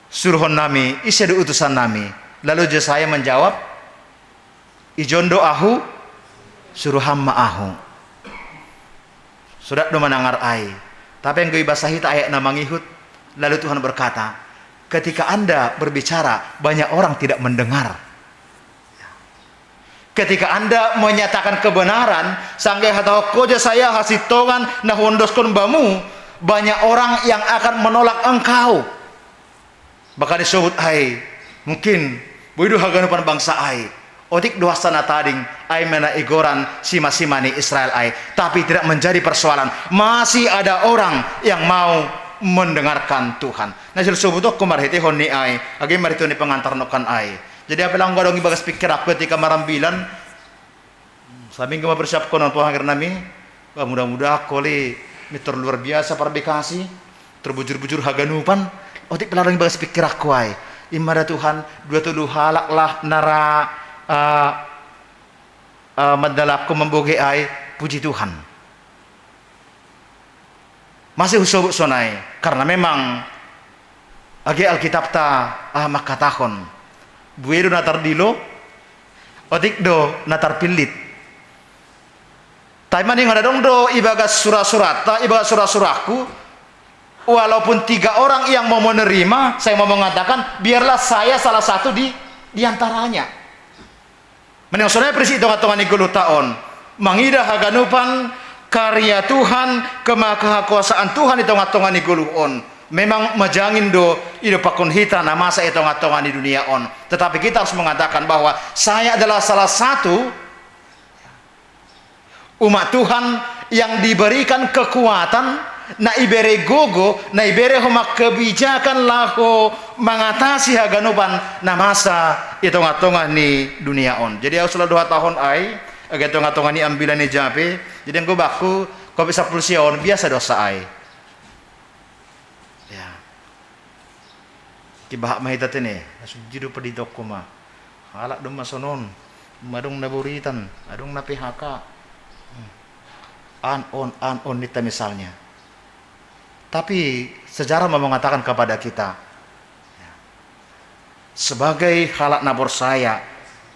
suruhonnami, ise do utusannami?" Lalu Jesaya menjawab, "Ijon do Ahu, suruh Ham ma Ahu." Sudah do manangar ai. Tapi anggo ibasa hita ayat na mangihut, lalu Tuhan berkata, "Ketika Anda berbicara, banyak orang tidak mendengar. Ketika Anda menyatakan kebenaran, sangge hatahon ho Jesaya hasintongan na huondoskon bamu, banyak orang yang akan menolak engkau." Bahkan disebut ai, mungkin boi do haganupan bangsa ai. Otik do hasta na tading, ai ma na igoran sima-sima ni Israel ai. Tapi tidak menjadi persoalan. Masih ada orang yang mau mendengarkan Tuhan. Na sisobutonku marhitehon ni ai, age marhitehon ni pengantar nongkan ai. Jadi apala anggo adong ibagas pikiranku ketika marambilan, Saminggu mempersiapkan pohang nami, wah, mudah-mudahan kole mitor luar biasa pardekasi, terbujur-bujur haganupan, otik pelarang bagas pikir aku ai. Imada Tuhan, dua tolu halak lah nara, eh, eh, mandalakku memboge ai, puji Tuhan. Masih husobut sonai, karena memang age Alkitabta, ah, mangkatahon, bue do na tardilo, otik do na tarpillit. Tapi maningon adong do ibagas sura-suratta, ibagas sura-surahku, walaupun tiga orang yang mau menerima, saya mau mengatakan, biarlah saya salah satu di, di antaranya. Maningon sonai prinsip i tonga-tonga ni goluhta on. Mangidah haganupan karya Tuhan, kemahakakuasaan Tuhan i tonga-tonga ni goluh on. Memang majangin do idopakkon hita na masa i tonga-tonga ni dunia on. Tetapi kita harus mengatakan bahwa saya adalah salah satu umat Tuhan yang diberikan kekuatan, na ibere gogo, na ibere homa kebijakan laho mangatasi haganupan na masa i tonga-tonga ni dunia on. Jadi ahu sula do hatahon ai, age tonga-tonga ni ambilan ni jape, jadi anggo bakku, kopi sapuluh sia on, biasa do sa ai. Ya. Kibahat ma hita tene, na suji do paditokko ma. Halak do ma sonon, ma adong na boritan, adong na P H K. An on, an on ninta misalnya. Tapi sejarah mau mengatakan kepada kita, ya, sebagai halak na porsaya,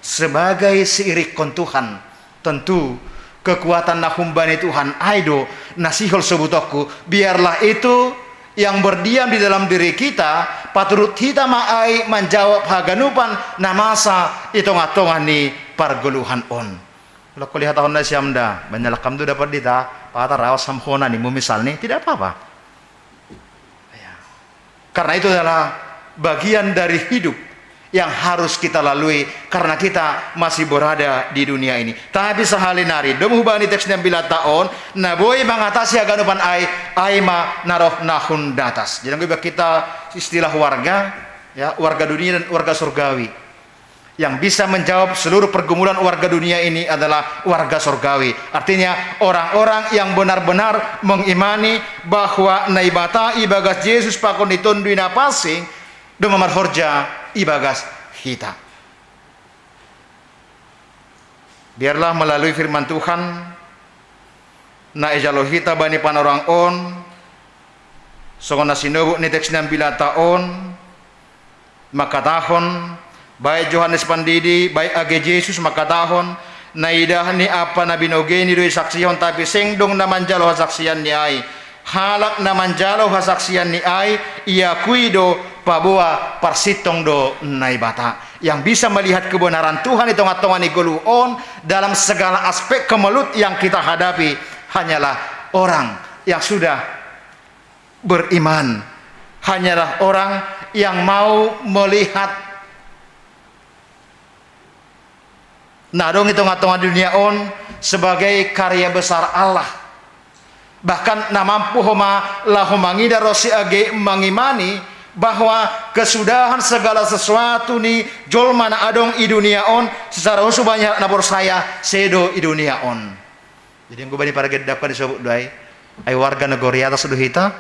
sebagai siirikkon Tuhan, tentu kekuatan na humbani Tuhan ai do na sihol sobutonku. Biarlah itu yang berdiam di dalam diri kita, paturut hita ma ai manjawab haganupan na masa i tonga-tonga ni pargoluhan on. Molo kole hatahon nasiam da, manyalak hamu do dapot hita, pataraos hamu hona ni mu misalni, tidak apa-apa. Ya. Karena itu adalah bagian dari hidup yang harus kita lalui karena kita masih berada di dunia ini. Tapi sahali nari, dung hubani teks ni ambilanta on, na boi mangatasi haganupan ai, ai ma na roh na hun datas. Jadi anggo iba kita istilah warga, ya, warga dunia dan warga surgawi. Yang bisa menjawab seluruh pergumulan warga dunia ini adalah warga sorgawi. Artinya, orang-orang yang benar-benar mengimani bahwa Naibata ibagas Jesus pakon ni Tonduy Napansing do marhorja ibagas hita. Biarlah melalui firman Tuhan, na ijalo hita bani panorang on, songon na sinobut ni teks ni ambilanta on, mangkatahon, baik Johannes Pandidi, baik age Jesus mangkatahon, naidah ni ampa na binogei ni do isaksihon, tapi seng dong na manjalo hasaksian ni ai. Halak na manjalo hasaksian ni ai, iakui do paboa parsintong do Naibata. Yang bisa melihat kebenaran Tuhan di tengah-tengah ni goluh on dalam segala aspek kemelut yang kita hadapi hanyalah orang yang sudah beriman, hanyalah orang yang mau melihat na adong di tengah-tengah dunia on sebagai karya besar Allah. Bahkan na mampu homa laho mangidah ronsi age mangimani bahwa kesudahan segala sesuatu ni jolma na adong i dunia on secara khusus bani na porsaya sedo i dunia on. Jadi anggo bani pargedapkan disobut do ai, ai warga nagori atas do hita,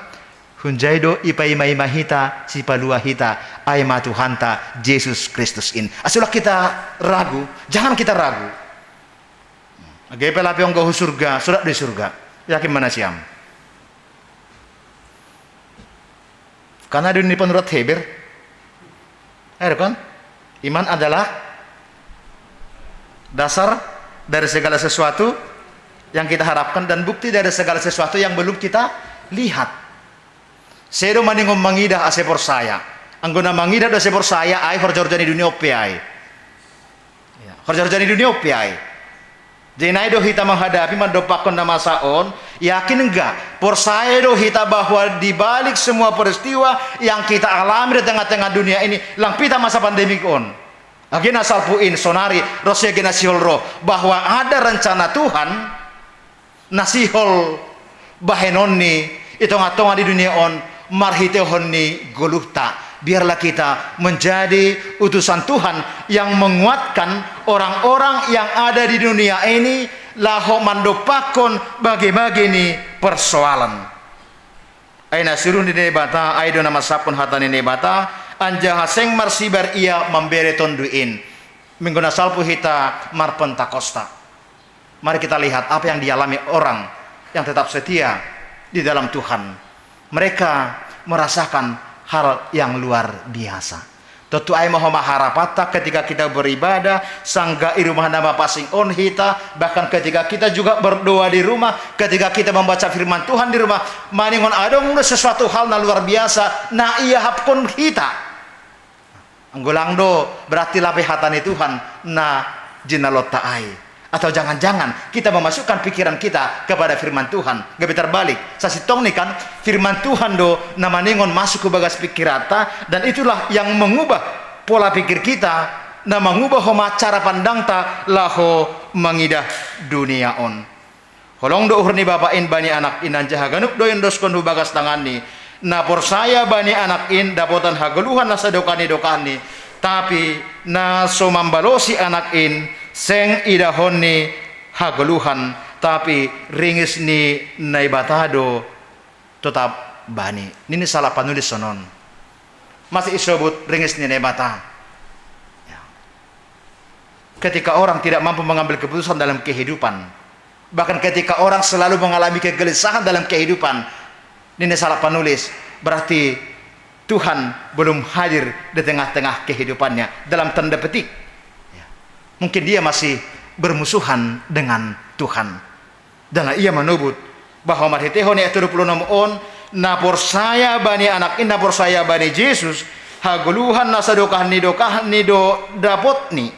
hunjai do ipaima-ima hita, sipalua hita, ai ma Tuhanta Jesus Kristus in. Asa ulang kita ragu, jangan kita ragu. Age pe lape anggo hu surga, sodat do i surga. Yakin ma nasiam. Karena di panurat Heber, ayo kan? Iman adalah dasar dari segala sesuatu yang kita harapkan dan bukti dari segala sesuatu yang belum kita lihat. Sedo maningon mangidah asa porsaya. Anggo na mangidah do asa porsaya ai horja-horja ni dunia on pe ai. Ya, horja-horja ni dunia on pe ai. Jadi nai do hita menghadapi, mandompakkon na masa on, yakin enggak? Porsaya do hita bahwa di balik semua peristiwa yang kita alami di tengah-tengah dunia ini, lang pita masa pandemik on. Age na salpu in sonari, ronsi age na sihol ro, bahwa ada rencana Tuhan na sihol bahenonni i tengah-tengah di dunia on marhitehon ni goluhta. Biarlah kita menjadi utusan Tuhan yang menguatkan orang-orang yang ada di dunia ini laho mandompakkon bage-bage ni persoalan. Ai na suruh ni Naibata, ai do na mansapkon hata ni Naibata, anjaha seng marsibar ia mambere Tonduy in. Minggu na salpu hita marPentakosta. Mari kita lihat apa yang dialami orang yang tetap setia di dalam Tuhan. Mereka merasakan hal yang luar biasa. Tontu ai ma homa harapanta ketika kita beribadah, sanggah i rumah na mapansing on hita, bahkan ketika kita juga berdoa di rumah, ketika kita membaca firman Tuhan di rumah, maningon adong do sesuatu hal na luar biasa na iahapkon hita. Anggo lang do, berarti lape hata ni Tuhan na jinalonta ai. Atau jangan-jangan kita memasukkan pikiran kita kepada firman Tuhan. Gabe terbalik. Sasintongni kan, firman Tuhan do na maningon masuk hu bagas pikiranta, dan itulah yang mengubah pola pikir kita, na mangubah homa cara pandangta laho mangidah dunia on. Holong do uhur ni Bapa in bani Anak in, anjaha ganup do iondoskon hu bagas tanganni. Na porsaya bani Anak in dapotan hagoluhan na sadokah ni dokahni, tapi na so mambalosi Anak in, seng idahonni hagoluhan, tapi ringis ni Naibata do totap bani. Nini salah panulis sonon. Mase isobut ringis ni Naibata? Ya. Ketika orang tidak mampu mengambil keputusan dalam kehidupan, bahkan ketika orang selalu mengalami kegelisahan dalam kehidupan, nini salah panulis, berarti Tuhan belum hadir di tengah-tengah kehidupannya, dalam tanda petik. Ya. Mungkin dia masih bermusuhan dengan Tuhan. Dan ia manobut bahwa marhiteihon ni ayat tolu puluh onom on, na porsaya bani Anak in, na porsaya bani Jesus, hagoluhan na sadokah ni dokahni do dapotni.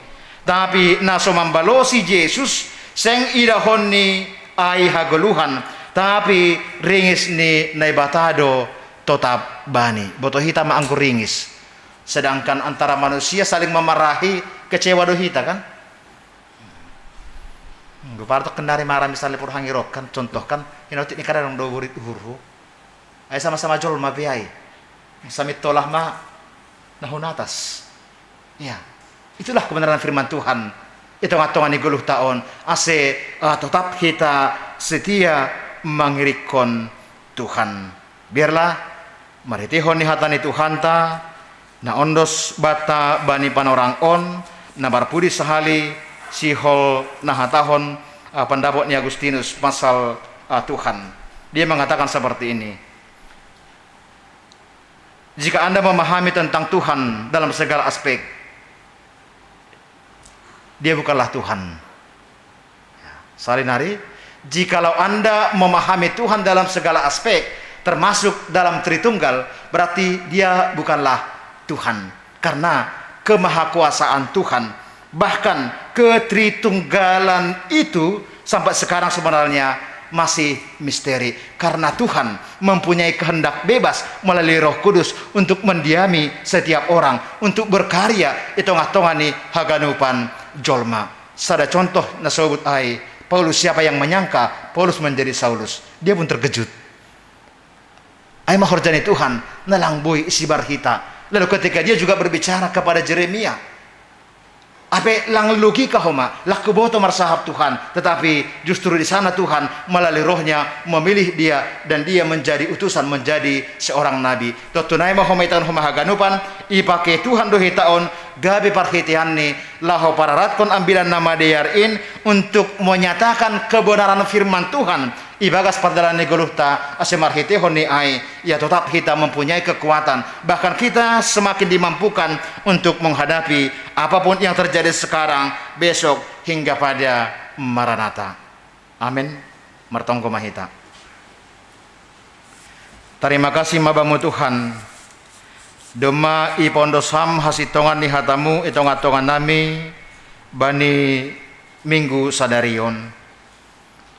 Tapi na so mambalosi Jesus, seng idahonni ai hagoluhan, tapi ringis ni Naibata do totap bani. Boto hita ma anggo ringis. Sedangkan antara manusia saling memarahi, kecewa do hita kan? Rupana tong kendari marah misalna poda hangirongkan, contoh kan, hinaotik ni kadang do borit uhurhu. Ai sama-sama jolma pe ai. Sami tolah ma na hu natas. Ya. Itulah kebenaran firman Tuhan. I tonga-tonga ni goluhta on, ase, ah, totap hita setia mangirikkon Tuhan. Biarlah marhiteihon ni hata ni Tuhanta, na ondos banta bani panorang on, na marpudi sahali sihol na hatahon, ah, pandapot ni Agustinus pasal, ah, Tuhan. Dia mengatakan seperti ini, "Jika Anda memahami tentang Tuhan dalam segala aspek, Dia bukanlah Tuhan." Ya, sahali nari, jikalau Anda memahami Tuhan dalam segala aspek, termasuk dalam Tritunggal, berarti Dia bukanlah Tuhan. Karena kemahakuasaan Tuhan, bahkan ketritunggalan itu sampai sekarang sebenarnya masih misteri. Karena Tuhan mempunyai kehendak bebas melalui Roh Kudus untuk mendiami setiap orang, untuk berkarya i tonga-tonga ni haganupan jolma. Sada contoh na sobut ai, Paulus, siapa yang menyangka Paulus menjadi Saulus? Dia pun terkejut. Ai ma horja ni Tuhan, na lang boi sibar hita. Lalu ketika dia juga berbicara kepada Jeremia, ape lang logika homa, lang huboto marsahap Tuhan, tetapi justru di sana Tuhan melalui Roh-Nya memilih dia dan dia menjadi utusan, menjadi seorang nabi. Tontu nai ma homa ita on homa haganupan, ipake Tuhan do hita on gabe parhiteanni, laho pararatkon Ambilan Namadear in untuk menyatakan kebenaran firman Tuhan ibagas pardalan ni goluhta, ase marhiteihon ni ai, ya, totap hita mempunyai kekuatan, bahkan kita semakin dimampukan untuk menghadapi apapun yang terjadi sekarang, besok, hingga pada Maranatha. Amin. Martonggo ma hita. Tarima kasih ma Bamu Tuhan, domma ipaondos Ham hasintongan ni hata-Mu i tonga-tonganami bani Minggu sadari on.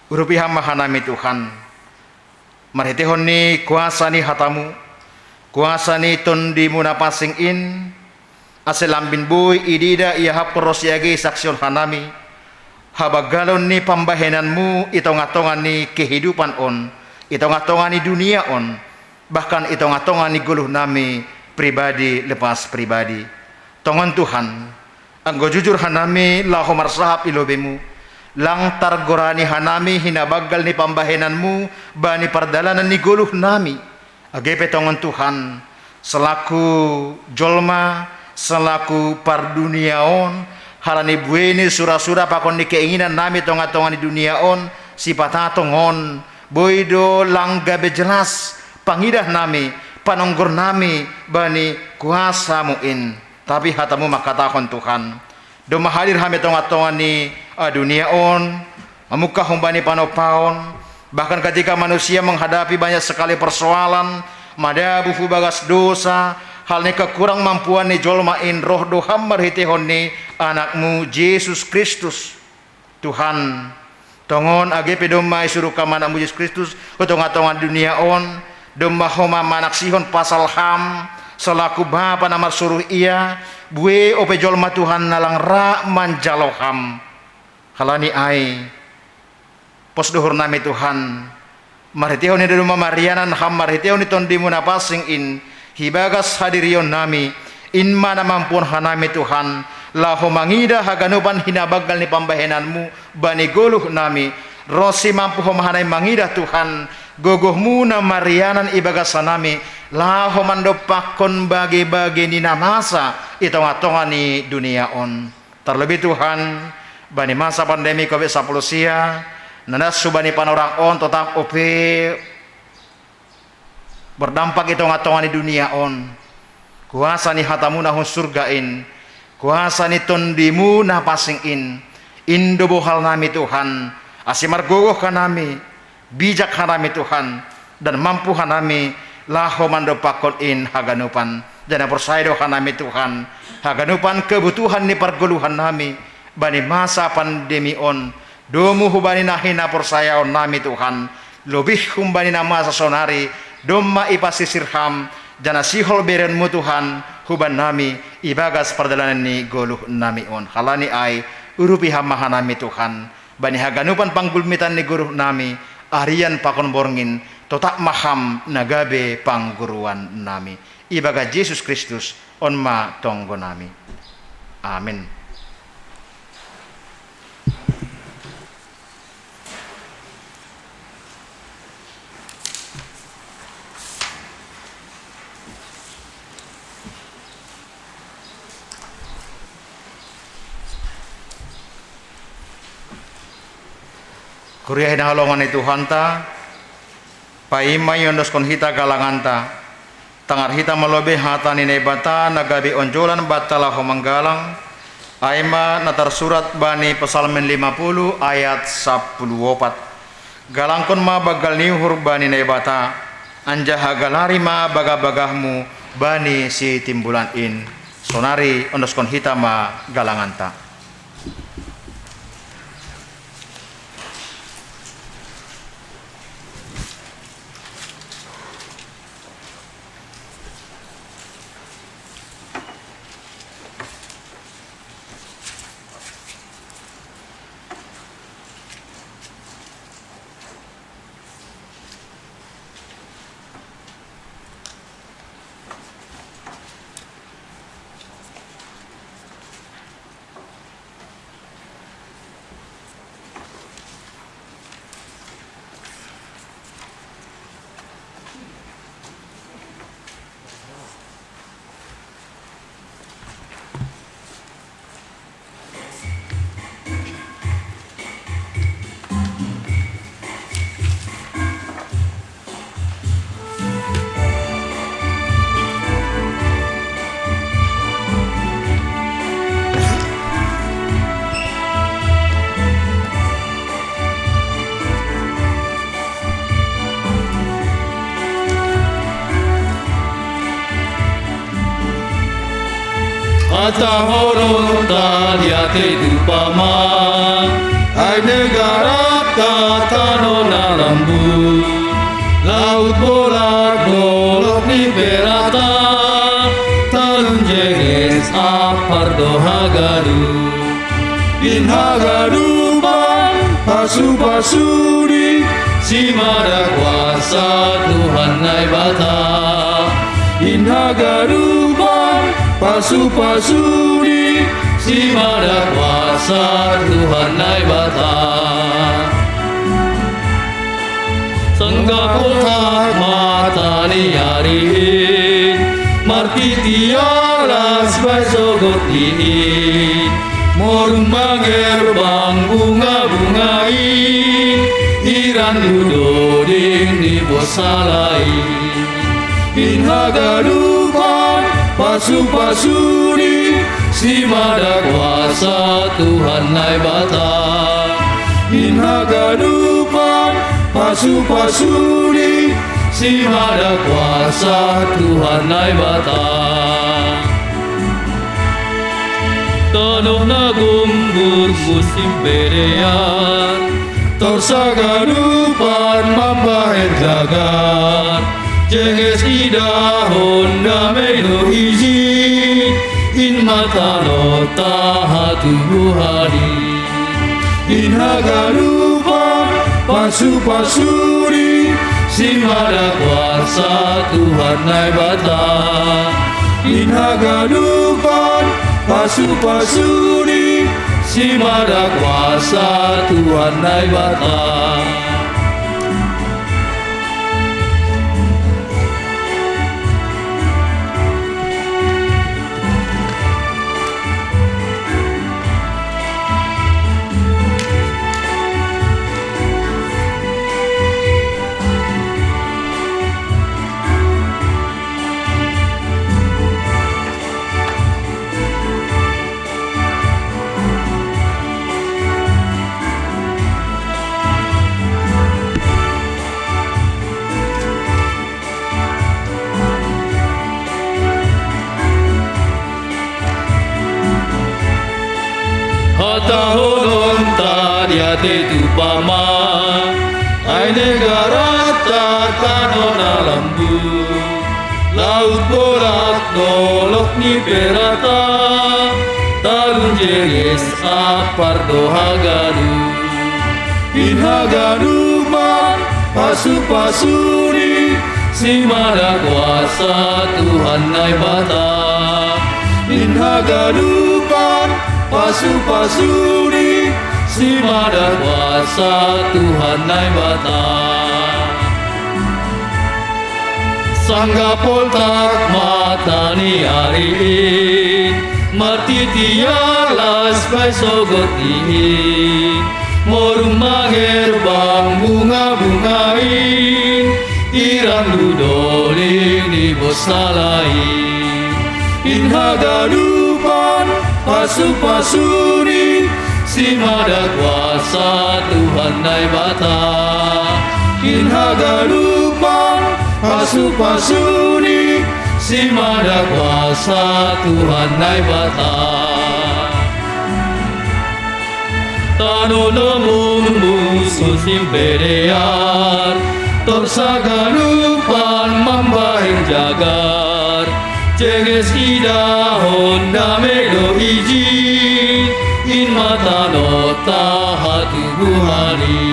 Urupi Ham ma hanami Tuhan, marhiteihon ni kuasa ni hata-Mu, kuasa ni Tondimu na pansing in, ase lambin boi ididah, iahapkon ronsi age isaksihon hanami habanggalon ni pambahenan-Mu i tonga-tonga ni kehidupan on, i tonga-tonga ni dunia on, bahkan i tonga-tonga ni goluhnami pribadi lepas pribadi. Tongon Tuhan, anggo jujur hanami laho marsahap i lobei-Mu, Lang targorani hanami hinabaggal ni pambahenanmu bani pardalanan ni goluh nami. Age pe tongon Tuhan, selaku jolma, selaku pardunia on, halani buei ni sura-sura pakon ni keinginan nami tonga-tonga ni dunia on, sipata tongon, boi do lang gabe jelas pangidah nami, panonggor nami bani kuasamu in. Tapi hatamu mangkatahon Tuhan, domma hadir hami tonga-tonga ni, eh, dunia on, mamungkah humbani panopaon, bahkan ketika manusia menghadapi banyak sekali persoalan, madabu hu bagas dosa, hal ni kekurang mampuan ni jolma in roh do ham marhiteihon ni anakmu Jesus Kristus. Tuhan, tongon age pe domma isuruh kam anakmu Jesus Kristus, hu tonga-tonga dunia on, domma homa manaksihon pasal ham, selaku Bapa na marsuruh ia, buei ope jolma Tuhan na lang ra manjalo ham. Halani ai, pos duhur nami Tuhan, marhiteihon ni domma marianan ham marhiteihon ni tondimu na pansing in, hibagas hadirion nami, in ma na mampuon hanami Tuhan, laho mangidah haganupan hinabaggal ni pambahenanmu, bani goluh nami, ronsi mampu homa hanami mangidah Tuhan, gogohmu na marianan ibagas hanami, laho mandompakkon bage-bage ni na masa, i tonga-tonga ni dunia on. Tarlebih Tuhan, bani masa pandemi covid sampulu sia, na das hubani panorang on totap ope berdampak i tonga-tonga ni dunia on. Kuasa ni hatamu na hun surga in, kuasa ni tondimu na pansing in, in do bohal nami Tuhan, ase margogoh hanami, bijak hanami Tuhan, dan mampu hanami laho mandompakkon in haganupan. Janah porsaya do hanami Tuhan, haganupan kebutuhan ni pargoluhan nami, bani masa pandemi on, domu hubani na hinaporsayaon nami Tuhan, lobih humbani na masa sonari, domma ipasisir ham, janah sihol berenmu Tuhan, huban nami, ibagas pardalanan ni goluh nami on. Halani ai, urupi ham ma hanami Tuhan, bani haganupan panggulmitan ni goluh nami, arian pakon borngin, totap ma ham na gabe pangguruan nami. Ibagas Jesus Kristus, on ma tonggo nami. Amin. Kuria hinaholongan ni Tuhanta, paima iondoskon hita galanganta, tangar hita malobei hata ni Naibata na gabe onjolan banta laho manggalang, ai ma na tarsurat bani Psalmen lima puluh ayat sampulu opat. Galangkon ma banggal ni uhur bani Naibata, anjaha galari ma bagah-bagahmu bani Sitimbulan in. Sonari ondoskon hita ma galanganta. Hata holong tadi ate tu paman, ai negara ta tano na lambu, laut bola golok ni berata, talun jeges apar do hagadu. In hagadupan pasu-pasudi, simada kuasa Tuhan Naibata. In hagadupan pasu-pasudi, Simada kuasa Tuhan Naibata. Sangga poltak mata ni arihin, martiti alas bai sogot dihin, morung manger bang bunga-bungain, iran dudoding ni bosalai. In haganupan pasu-pasuni, simada kuasa Tuhan Naibata. In haganupan pasu-pasuni, simada kuasa Tuhan Naibata. Tano na gumbur musim berean, torsa ganupan mambahen jagar. Jenges idahon dame do ijin, in ma tano tahatubuhani. In haganupan pasu-pasuni, simada kuasa Tuhan Naibata. In haganupan pasu-pasuni, simada kuasa Tuhan Naibata. Hatahononta diatei tu Paman, ai negarata tano na lambut, laut bolat dolok ni perata, talun jenges apar do haganup. In haganupan pasu-pasuni, simada kuasa Tuhan Naibata. In haganupan pasu-pasuni, simada kuasa Tuhan Naibata. Sangga poltak mata ni arihin, martiti alas bai sogot dihin, morung manger bang bunga-bungain, iran dudoding ni bosalai. In haganupan pasu-pasuni, simada kuasa Tuhan Naibata. In haganupan pasu-pasuni, simada kuasa Tuhan Naibata. Tano na gumbur musim berean, torsa ganupan mambahen jagar. Jenges idahon dame do ijin, in ma tano tahatubuhani.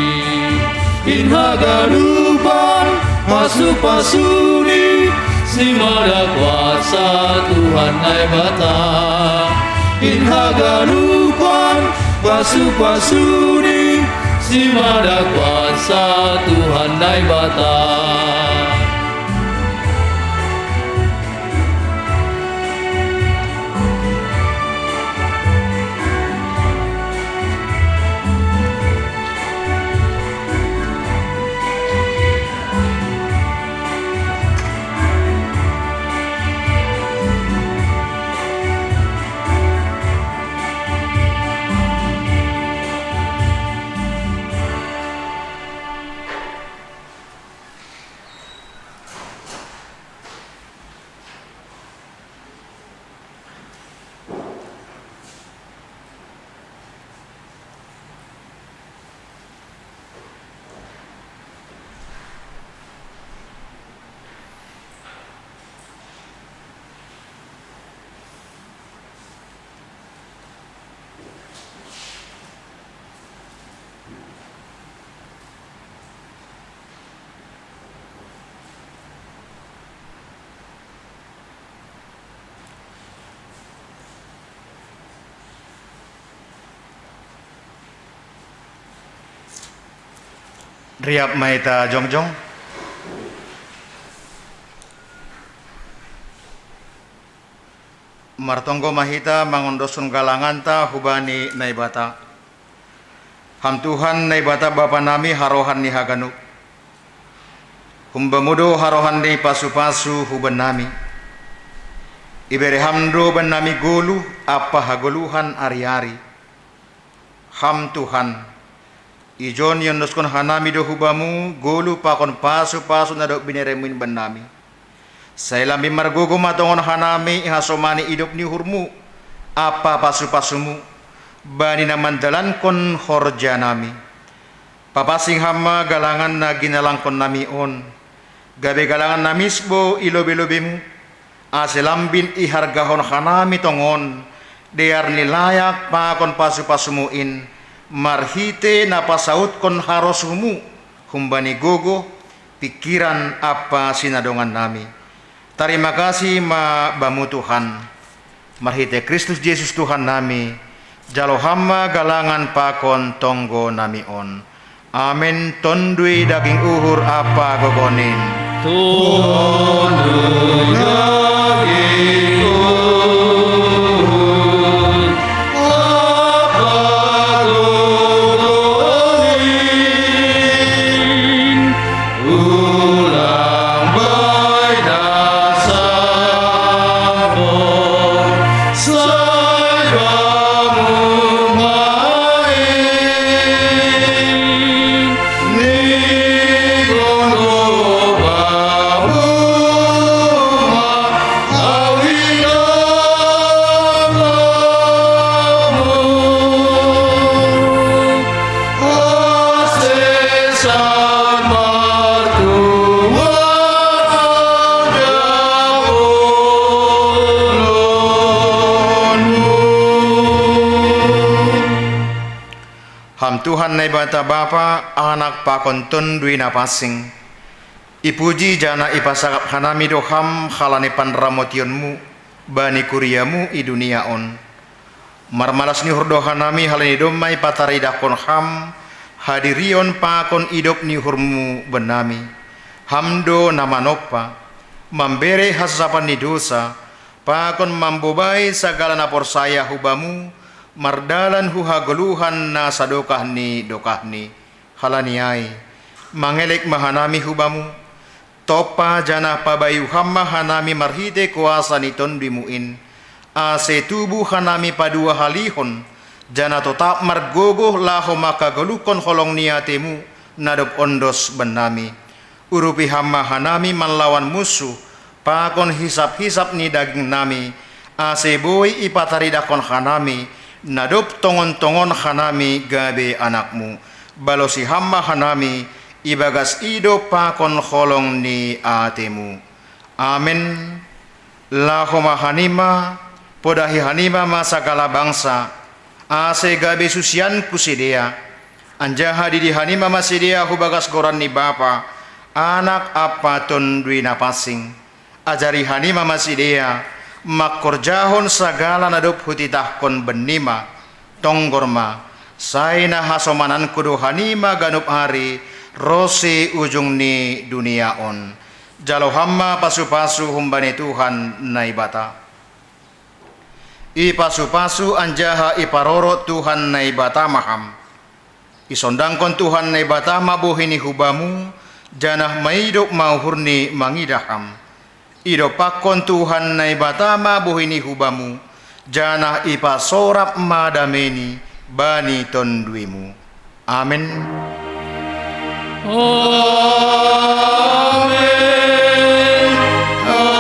In haganupan pasu-pasuni, simada kuasa Tuhan Naibata. In haganupan pasu-pasuni, simada kuasa Tuhan Naibata. Riap ma hita jongjong. Martonggo ma hita mangondoskon galanganta hubani Naibata. Ham Tuhan Naibata Bapa nami, harohan ni haganup. Hum-Bamu do harohan ni pasu-pasu hubannami. Ibere Ham do bannami goluh ampa hagoluhan ari-ari. Ham Tuhan, ijon iondoskon hanami do hu-Bamu goluh pakon pasu-pasu na dob binereMu in bannami. Sai lambin margogoh ma tongon hanami ihasomani idop ni uhurMu ampa pasu-pasuMu bani na mandalankon horjanami. Papansing Ham ma galangan na ginalangkonnami on, gabe galangan na misbou i lobe-lobeMu, ase lambin ihargahon hanami tongon dear ni layak pakon pasu-pasuMu in, marhite na pasautkon harosuhMu humbani gogoh, pingkiran ampa sinadongannami. Tarima kasih ma Bamu Tuhan. Marhite Kristus Jesus Tuhannami, jalo Ham ma galangan pakon tonggonami on. Amen. Tonduy daging uhur ampa gogoh nin. Tonduy daging uhur ampa gogoh nin. Ulang bai dasar sai Bamu ma i, ni gogoh Bamu ma, au i do Bamu. Ham Tuhan Naibata Bapa, Anak pakon Tonduy Napansing, ipuji janah ipasangap hanami do Ham halani panramotionMu bani kuria-Mu i dunia on. Marmalas ni uhur do hanami halani domma ipataridahkon Ham hadirion pakon idop ni uhurMu bannami. Ham do na manompa, mambere hasasapan ni dousa, pakon mambobai sagala na porsaya hu Bamu mardalan hu hagoluhan na sadokah ni dokahni. Halani ai, mangelek ma hanami hu Bamu, tompa janah pabayu Ham ma hanami marhite kuasa ni TonduyMu in, ase tubu hanami paduahalihon, janah totap margogoh laho manghagoluhkon holong ni ateMu na dob ondos bannami. Urupi Ham ma hanami manlawan munsuh, pakon hisap-hisap ni dagingnami, ase boi ipataridahkon hanami na dob tongon-tongon hanami gabe anakMu. Balosi Ham ma hanami ibagas idop pakon holong ni ateMu. Amen. Laho ma hanima, podahi hanima ma sagala bangsa, ase gabe susianKu sidea, anjaha didi hanima ma sidea hu bagas goran ni Bapa, Anak ampa Tonduy Napansing. Ajari hanima ma sidea mangkorjahon sagala na dob hutitahkon bannima. Tonggor ma, sai na hasomananKu do hanima ganup ari ronsi ujung ni dunia on. Jalo Ham ma pasu-pasu humbani Tuhan Naibata. Ipasu-pasu anjaha iparorot Tuhan Naibata ma Ham. Isondangkon Tuhan Naibata ma bohini hu Bamu, janah maidop ma uhurni mangidah Ham. Idompakkon Tuhan Naibata ma bohini hu Bamu, janah ipasorap ma dameini bani TonduyMu. Amen. Amen. Amen. Amen.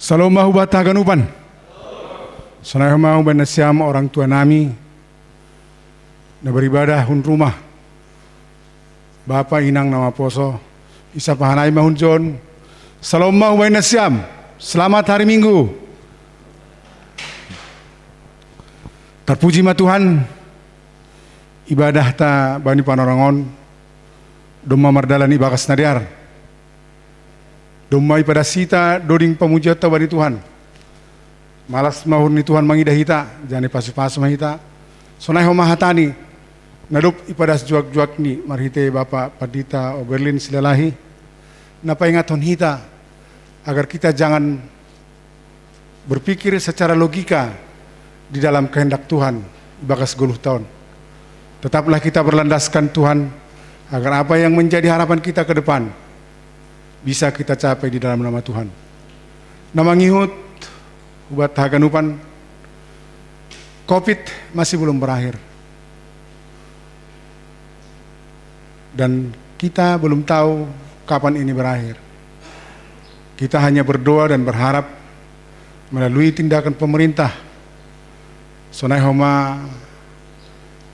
Salom ma huba haganupan. Sonai homa huba nasiam orang tua nami na beribadah hun rumah. Bapa inang na maposo, isa pahanai ma hun jon. Salom ma huba nasiam. Selamat hari Minggu. Tarpuji ma Tuhan. Ibadah ta bani panorangon domma mardalan ibagas na dear. Domma ipadas hita doding pamujion ta bani Tuhan. Malas ma uhur ni Tuhan mangidah hita, janah ipasu-pasu ma hita. Sonai homa hatani, na dob ipadas juak-juak ni marhite Bapa Pandita Oberlin Silalahi, na paingathon hita, agar kita jangan berpikir secara logika di dalam kehendak Tuhan ibagas goluh taon. Tetaplah kita berlandaskan Tuhan, agar apa yang menjadi harapan kita ke depan bisa kita capai di dalam nama Tuhan. Na mangihut huba haganupan, covid masih belum berakhir. Dan kita belum tahu kapan ini berakhir. Kita hanya berdoa dan berharap melalui tindakan pemerintah. Sonai homa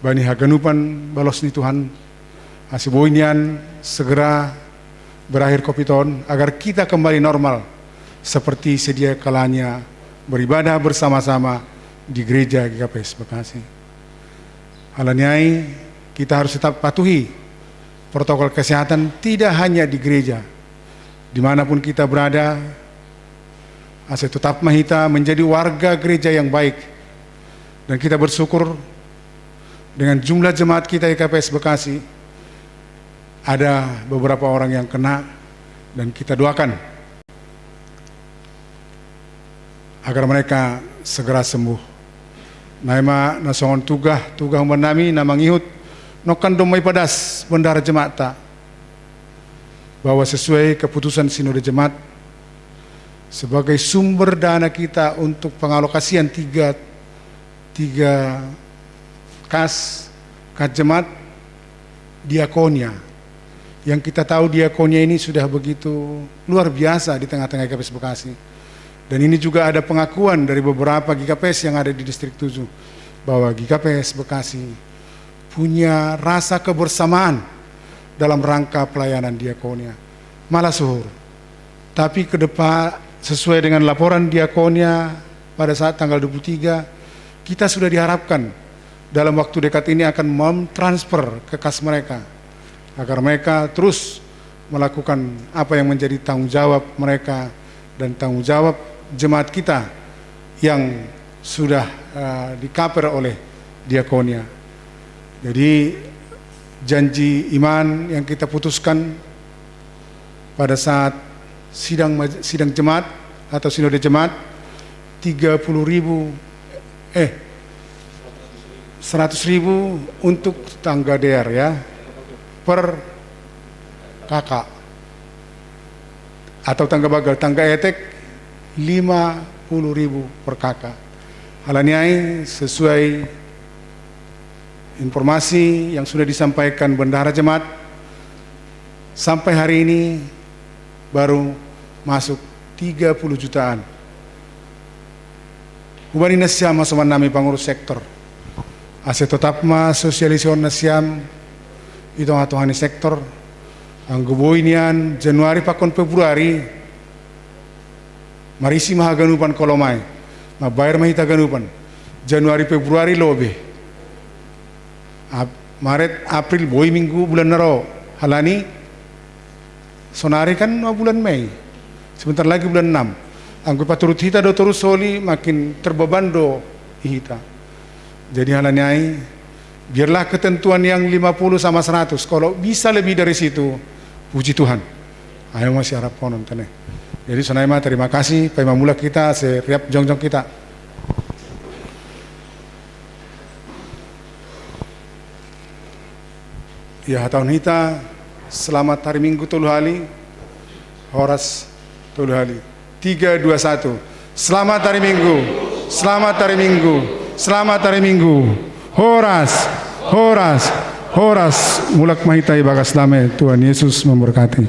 bani haganupan balos ni Tuhan, ase boi nian segera berakhir covid on, agar kita kembali normal seperti sedia kalanya beribadah bersama-sama di gereja G K P S Bekasi. Halani ai, kita harus tetap patuhi protokol kesehatan tidak hanya di gereja, dimanapun kita berada, ase tetap ma hita menjadi warga gereja yang baik. Dan kita bersyukur dengan jumlah jemaat kita G K P S Bekasi, ada beberapa orang yang kena, dan kita doakan agar mereka segera sembuh. Naima na songon tugah, tugah umbahen nami na mangihut, nongkan domma ipadas bendahara jemaat ta, bahwa sesuai keputusan Sinode Jemaat, sebagai sumber dana kita untuk pengalokasian tiga, tiga kas, kas jemaat, diakonia. Yang kita tahu, diakonia ini sudah begitu luar biasa di tengah-tengah G K P S Bekasi. Dan ini juga ada pengakuan dari beberapa G K P S yang ada di Distrik tujuh, bahwa G K P S Bekasi punya rasa kebersamaan dalam rangka pelayanan diakonia. Malah suhur. Tapi ke depan, sesuai dengan laporan diakonia pada saat tanggal dua puluh tiga, kita sudah diharapkan dalam waktu dekat ini akan mentransfer ke kas mereka, agar mereka terus melakukan apa yang menjadi tanggung jawab mereka dan tanggung jawab jemaat kita yang sudah, eh, dikaper oleh diakonia. Jadi, janji iman yang kita putuskan pada saat sidang maj-, sidang jemaat atau sinode jemaat, tiga puluh ribu, eh, seratus ribu untuk tangga dear, ya, per K K. Atau tangga bagel, tangga etek, lima puluh ribu per K K. Halani ai, sesuai informasi yang sudah disampaikan bendahara jemaat, sampai hari ini baru masuk tiga puluh jutaan. Hubani nasiam hasoman nami pangurus sektor, ase totap ma sosialisasi on nasiam i tonga-tonga ni sektor, anggo boi nian Januari pakon Februari, marisi ma haganupan kolom ai, mabayar ma hita haganupan. Januari, Februari lobe. Ap-, Maret, April, boi minggu bulan na ro. Halani, sonari kan ma bulan Mei. Sebentar lagi bulan enam. Anggo paturut hita do torus soli, makin terbeban do hita. Jadi halani ai, biarlah ketentuan yang lima puluh sama seratus. Kalau bisa lebih dari situ, puji Tuhan. Ai ma siharaphonon tene. Jadi sonai ma, terima kasih, paima mulak hita, ase riap jongjong hita. Ia hatahon hita, selamat hari Minggu tolu hali, horas tolu hali. Tiga, dua, satu. Selamat hari Minggu, selamat hari Minggu, selamat hari Minggu. Horas, horas, horas. Mulak ma hita ibagas dame, Tuhan Yesus memberkati.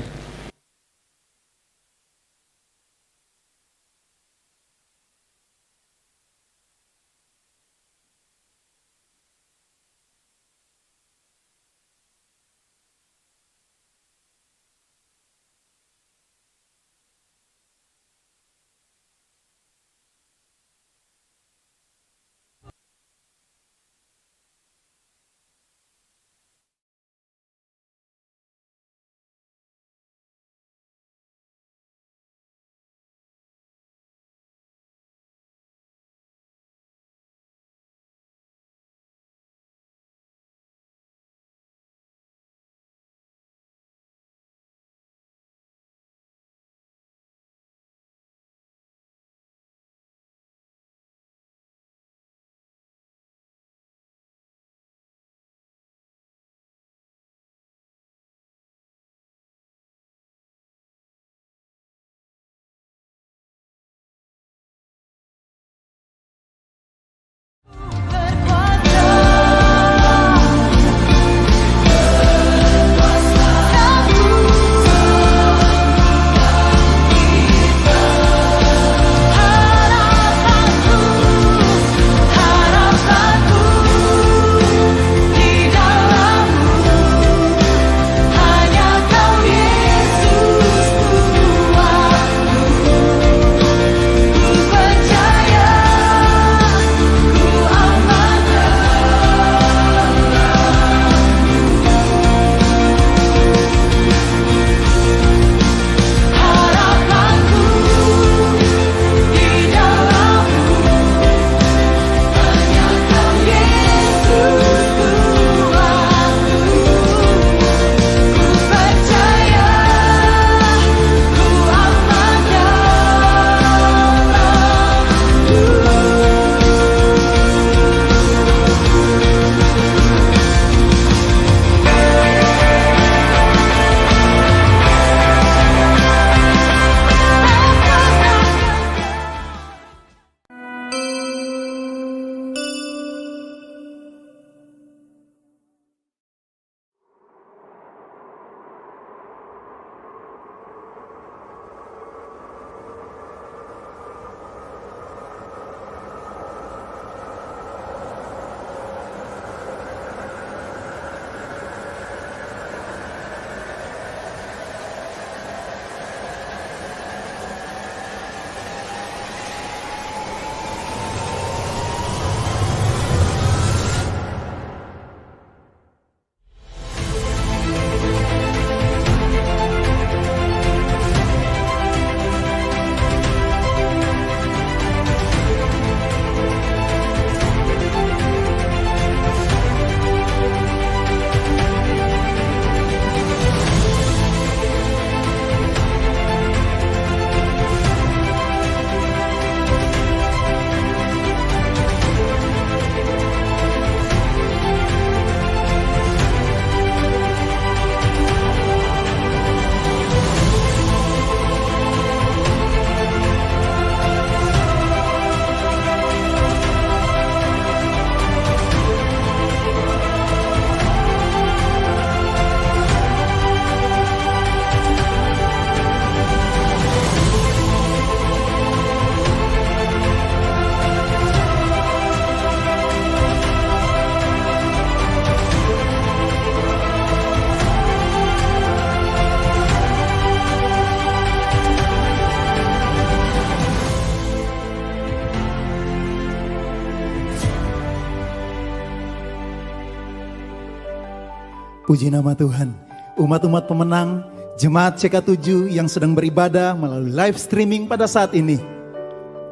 Puji nama Tuhan. Umat-umat pemenang, jemaat C K tujuh yang sedang beribadah melalui live streaming pada saat ini.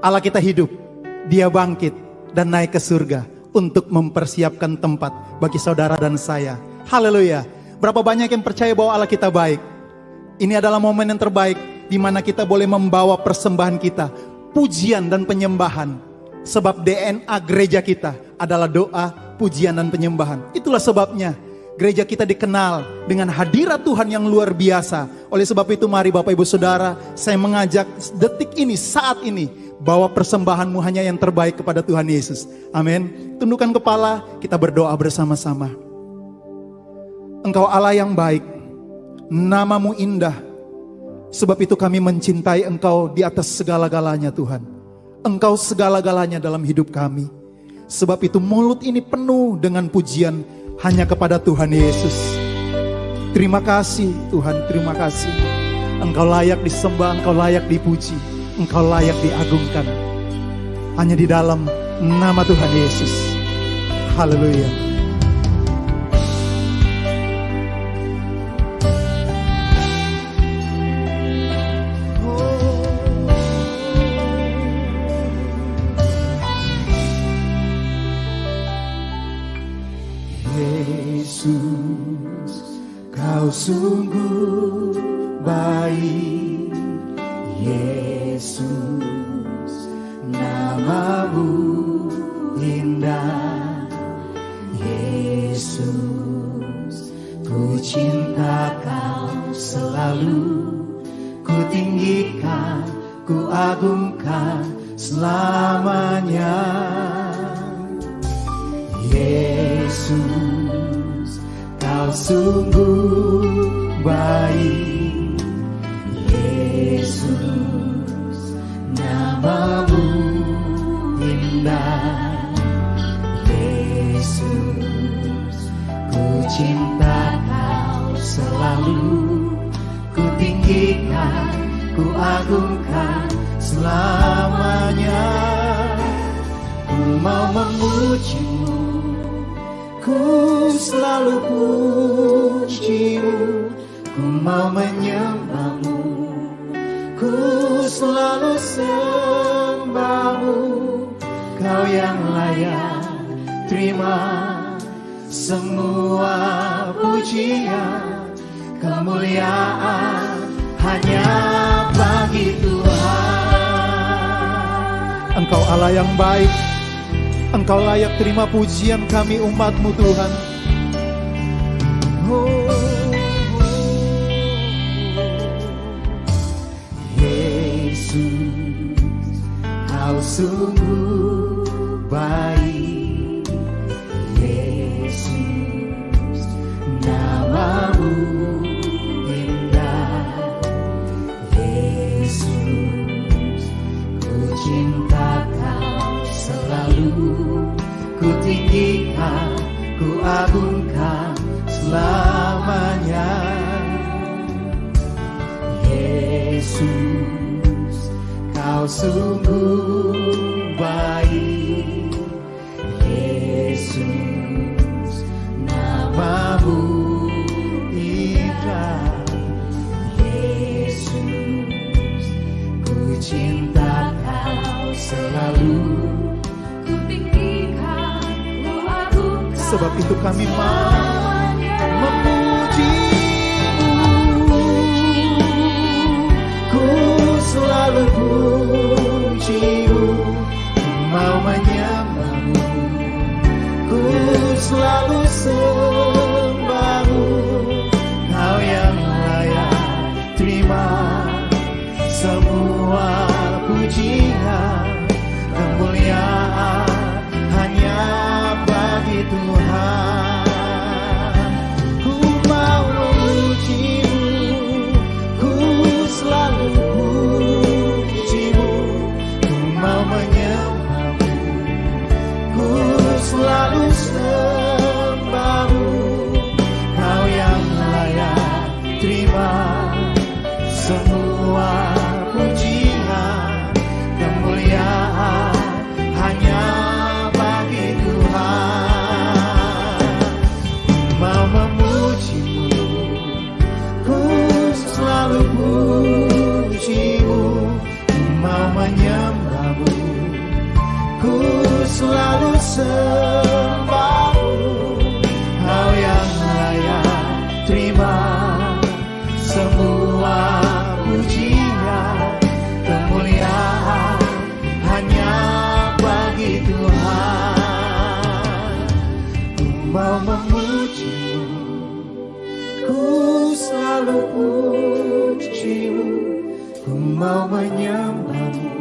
Allah kita hidup, Dia bangkit dan naik ke surga untuk mempersiapkan tempat bagi saudara dan saya. Haleluya. Berapa banyak yang percaya bahwa Allah kita baik? Ini adalah momen yang terbaik di mana kita boleh membawa persembahan kita, pujian dan penyembahan. Sebab D N A gereja kita adalah doa, pujian dan penyembahan. Itulah sebabnya gereja kita dikenal dengan hadirat Tuhan yang luar biasa. Oleh sebab itu, mari Bapak Ibu Saudara, saya mengajak detik ini, saat ini, bawa persembahanmu hanya yang terbaik kepada Tuhan Yesus. Amin. Tundukkan kepala, kita berdoa bersama-sama. Engkau Allah yang baik, nama-Mu indah. Sebab itu kami mencintai Engkau di atas segala-galanya, Tuhan. Engkau segala-galanya dalam hidup kami. Sebab itu mulut ini penuh dengan pujian hanya kepada Tuhan Yesus. Terima kasih Tuhan, terima kasih. Engkau layak disembah, Engkau layak dipuji, Engkau layak diagungkan. Hanya di dalam nama Tuhan Yesus. Haleluya. Yesus, Kau sungguh baik. Yesus, nama-Mu indah. Yesus, ku cinta Kau selalu. Ku tinggikan, ku agungkan selamanya. Yesus, Kau sungguh baik. Yesus, nama-Mu indah. Yesus, ku cinta Kau selalu. Ku tinggikan, ku agungkan selamanya. Ku mau memuji-Mu, ku selalu puji-Mu. Ku mau menyembah-Mu, ku selalu sembah-Mu. Kau yang layak terima semua pujian, kemuliaan hanya bagi Tuhan. Engkau Allah yang baik. Engkau layak terima pujian kami, umat-Mu, Tuhan. Oh, Yesus, Kau sungguh baik. Yesus, nama-Mu indah. Yesus, ku cinta Kau selalu. Ku tinggikan, ku agungkan selamanya. Yesus, Kau sungguh baik. Yesus, nama-Mu indah. Yesus, ku cinta Kau selalu. Ku tinggikan, ku agungkan. Sebab itu kami mau memuji-Mu. Ku selalu puji-Mu, ku mau menyembah-Mu. Ku selalu sembah-Mu, Kau yang layak terima semua pujian, kemuliaan hanya bagi Tuhan. Lalu pujimu, ku mau menyembahmu.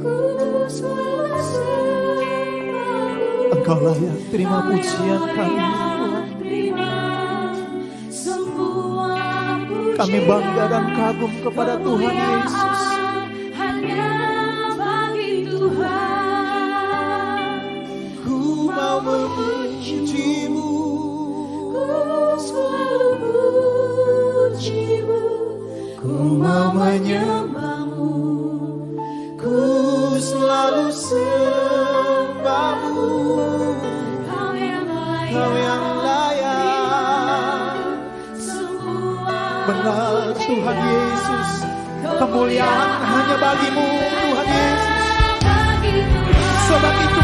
Ku selalu sembahmu. Engkau layak terima pujian kami, Tuhan. Terima semua pujian. Kami bangga dan kagum kepada Tuhan Yesus. Hanya bagi Tuhan. Ku mau memujimu. Ku selalu pujimu. Ku mau menyembahmu. Ku selalu sembahmu. Kau yang layak. Kau yang layak. Semua. Benar, Tuhan Yesus. Kemuliaan hanya bagi-Mu, Tuhan Yesus. Sebab itu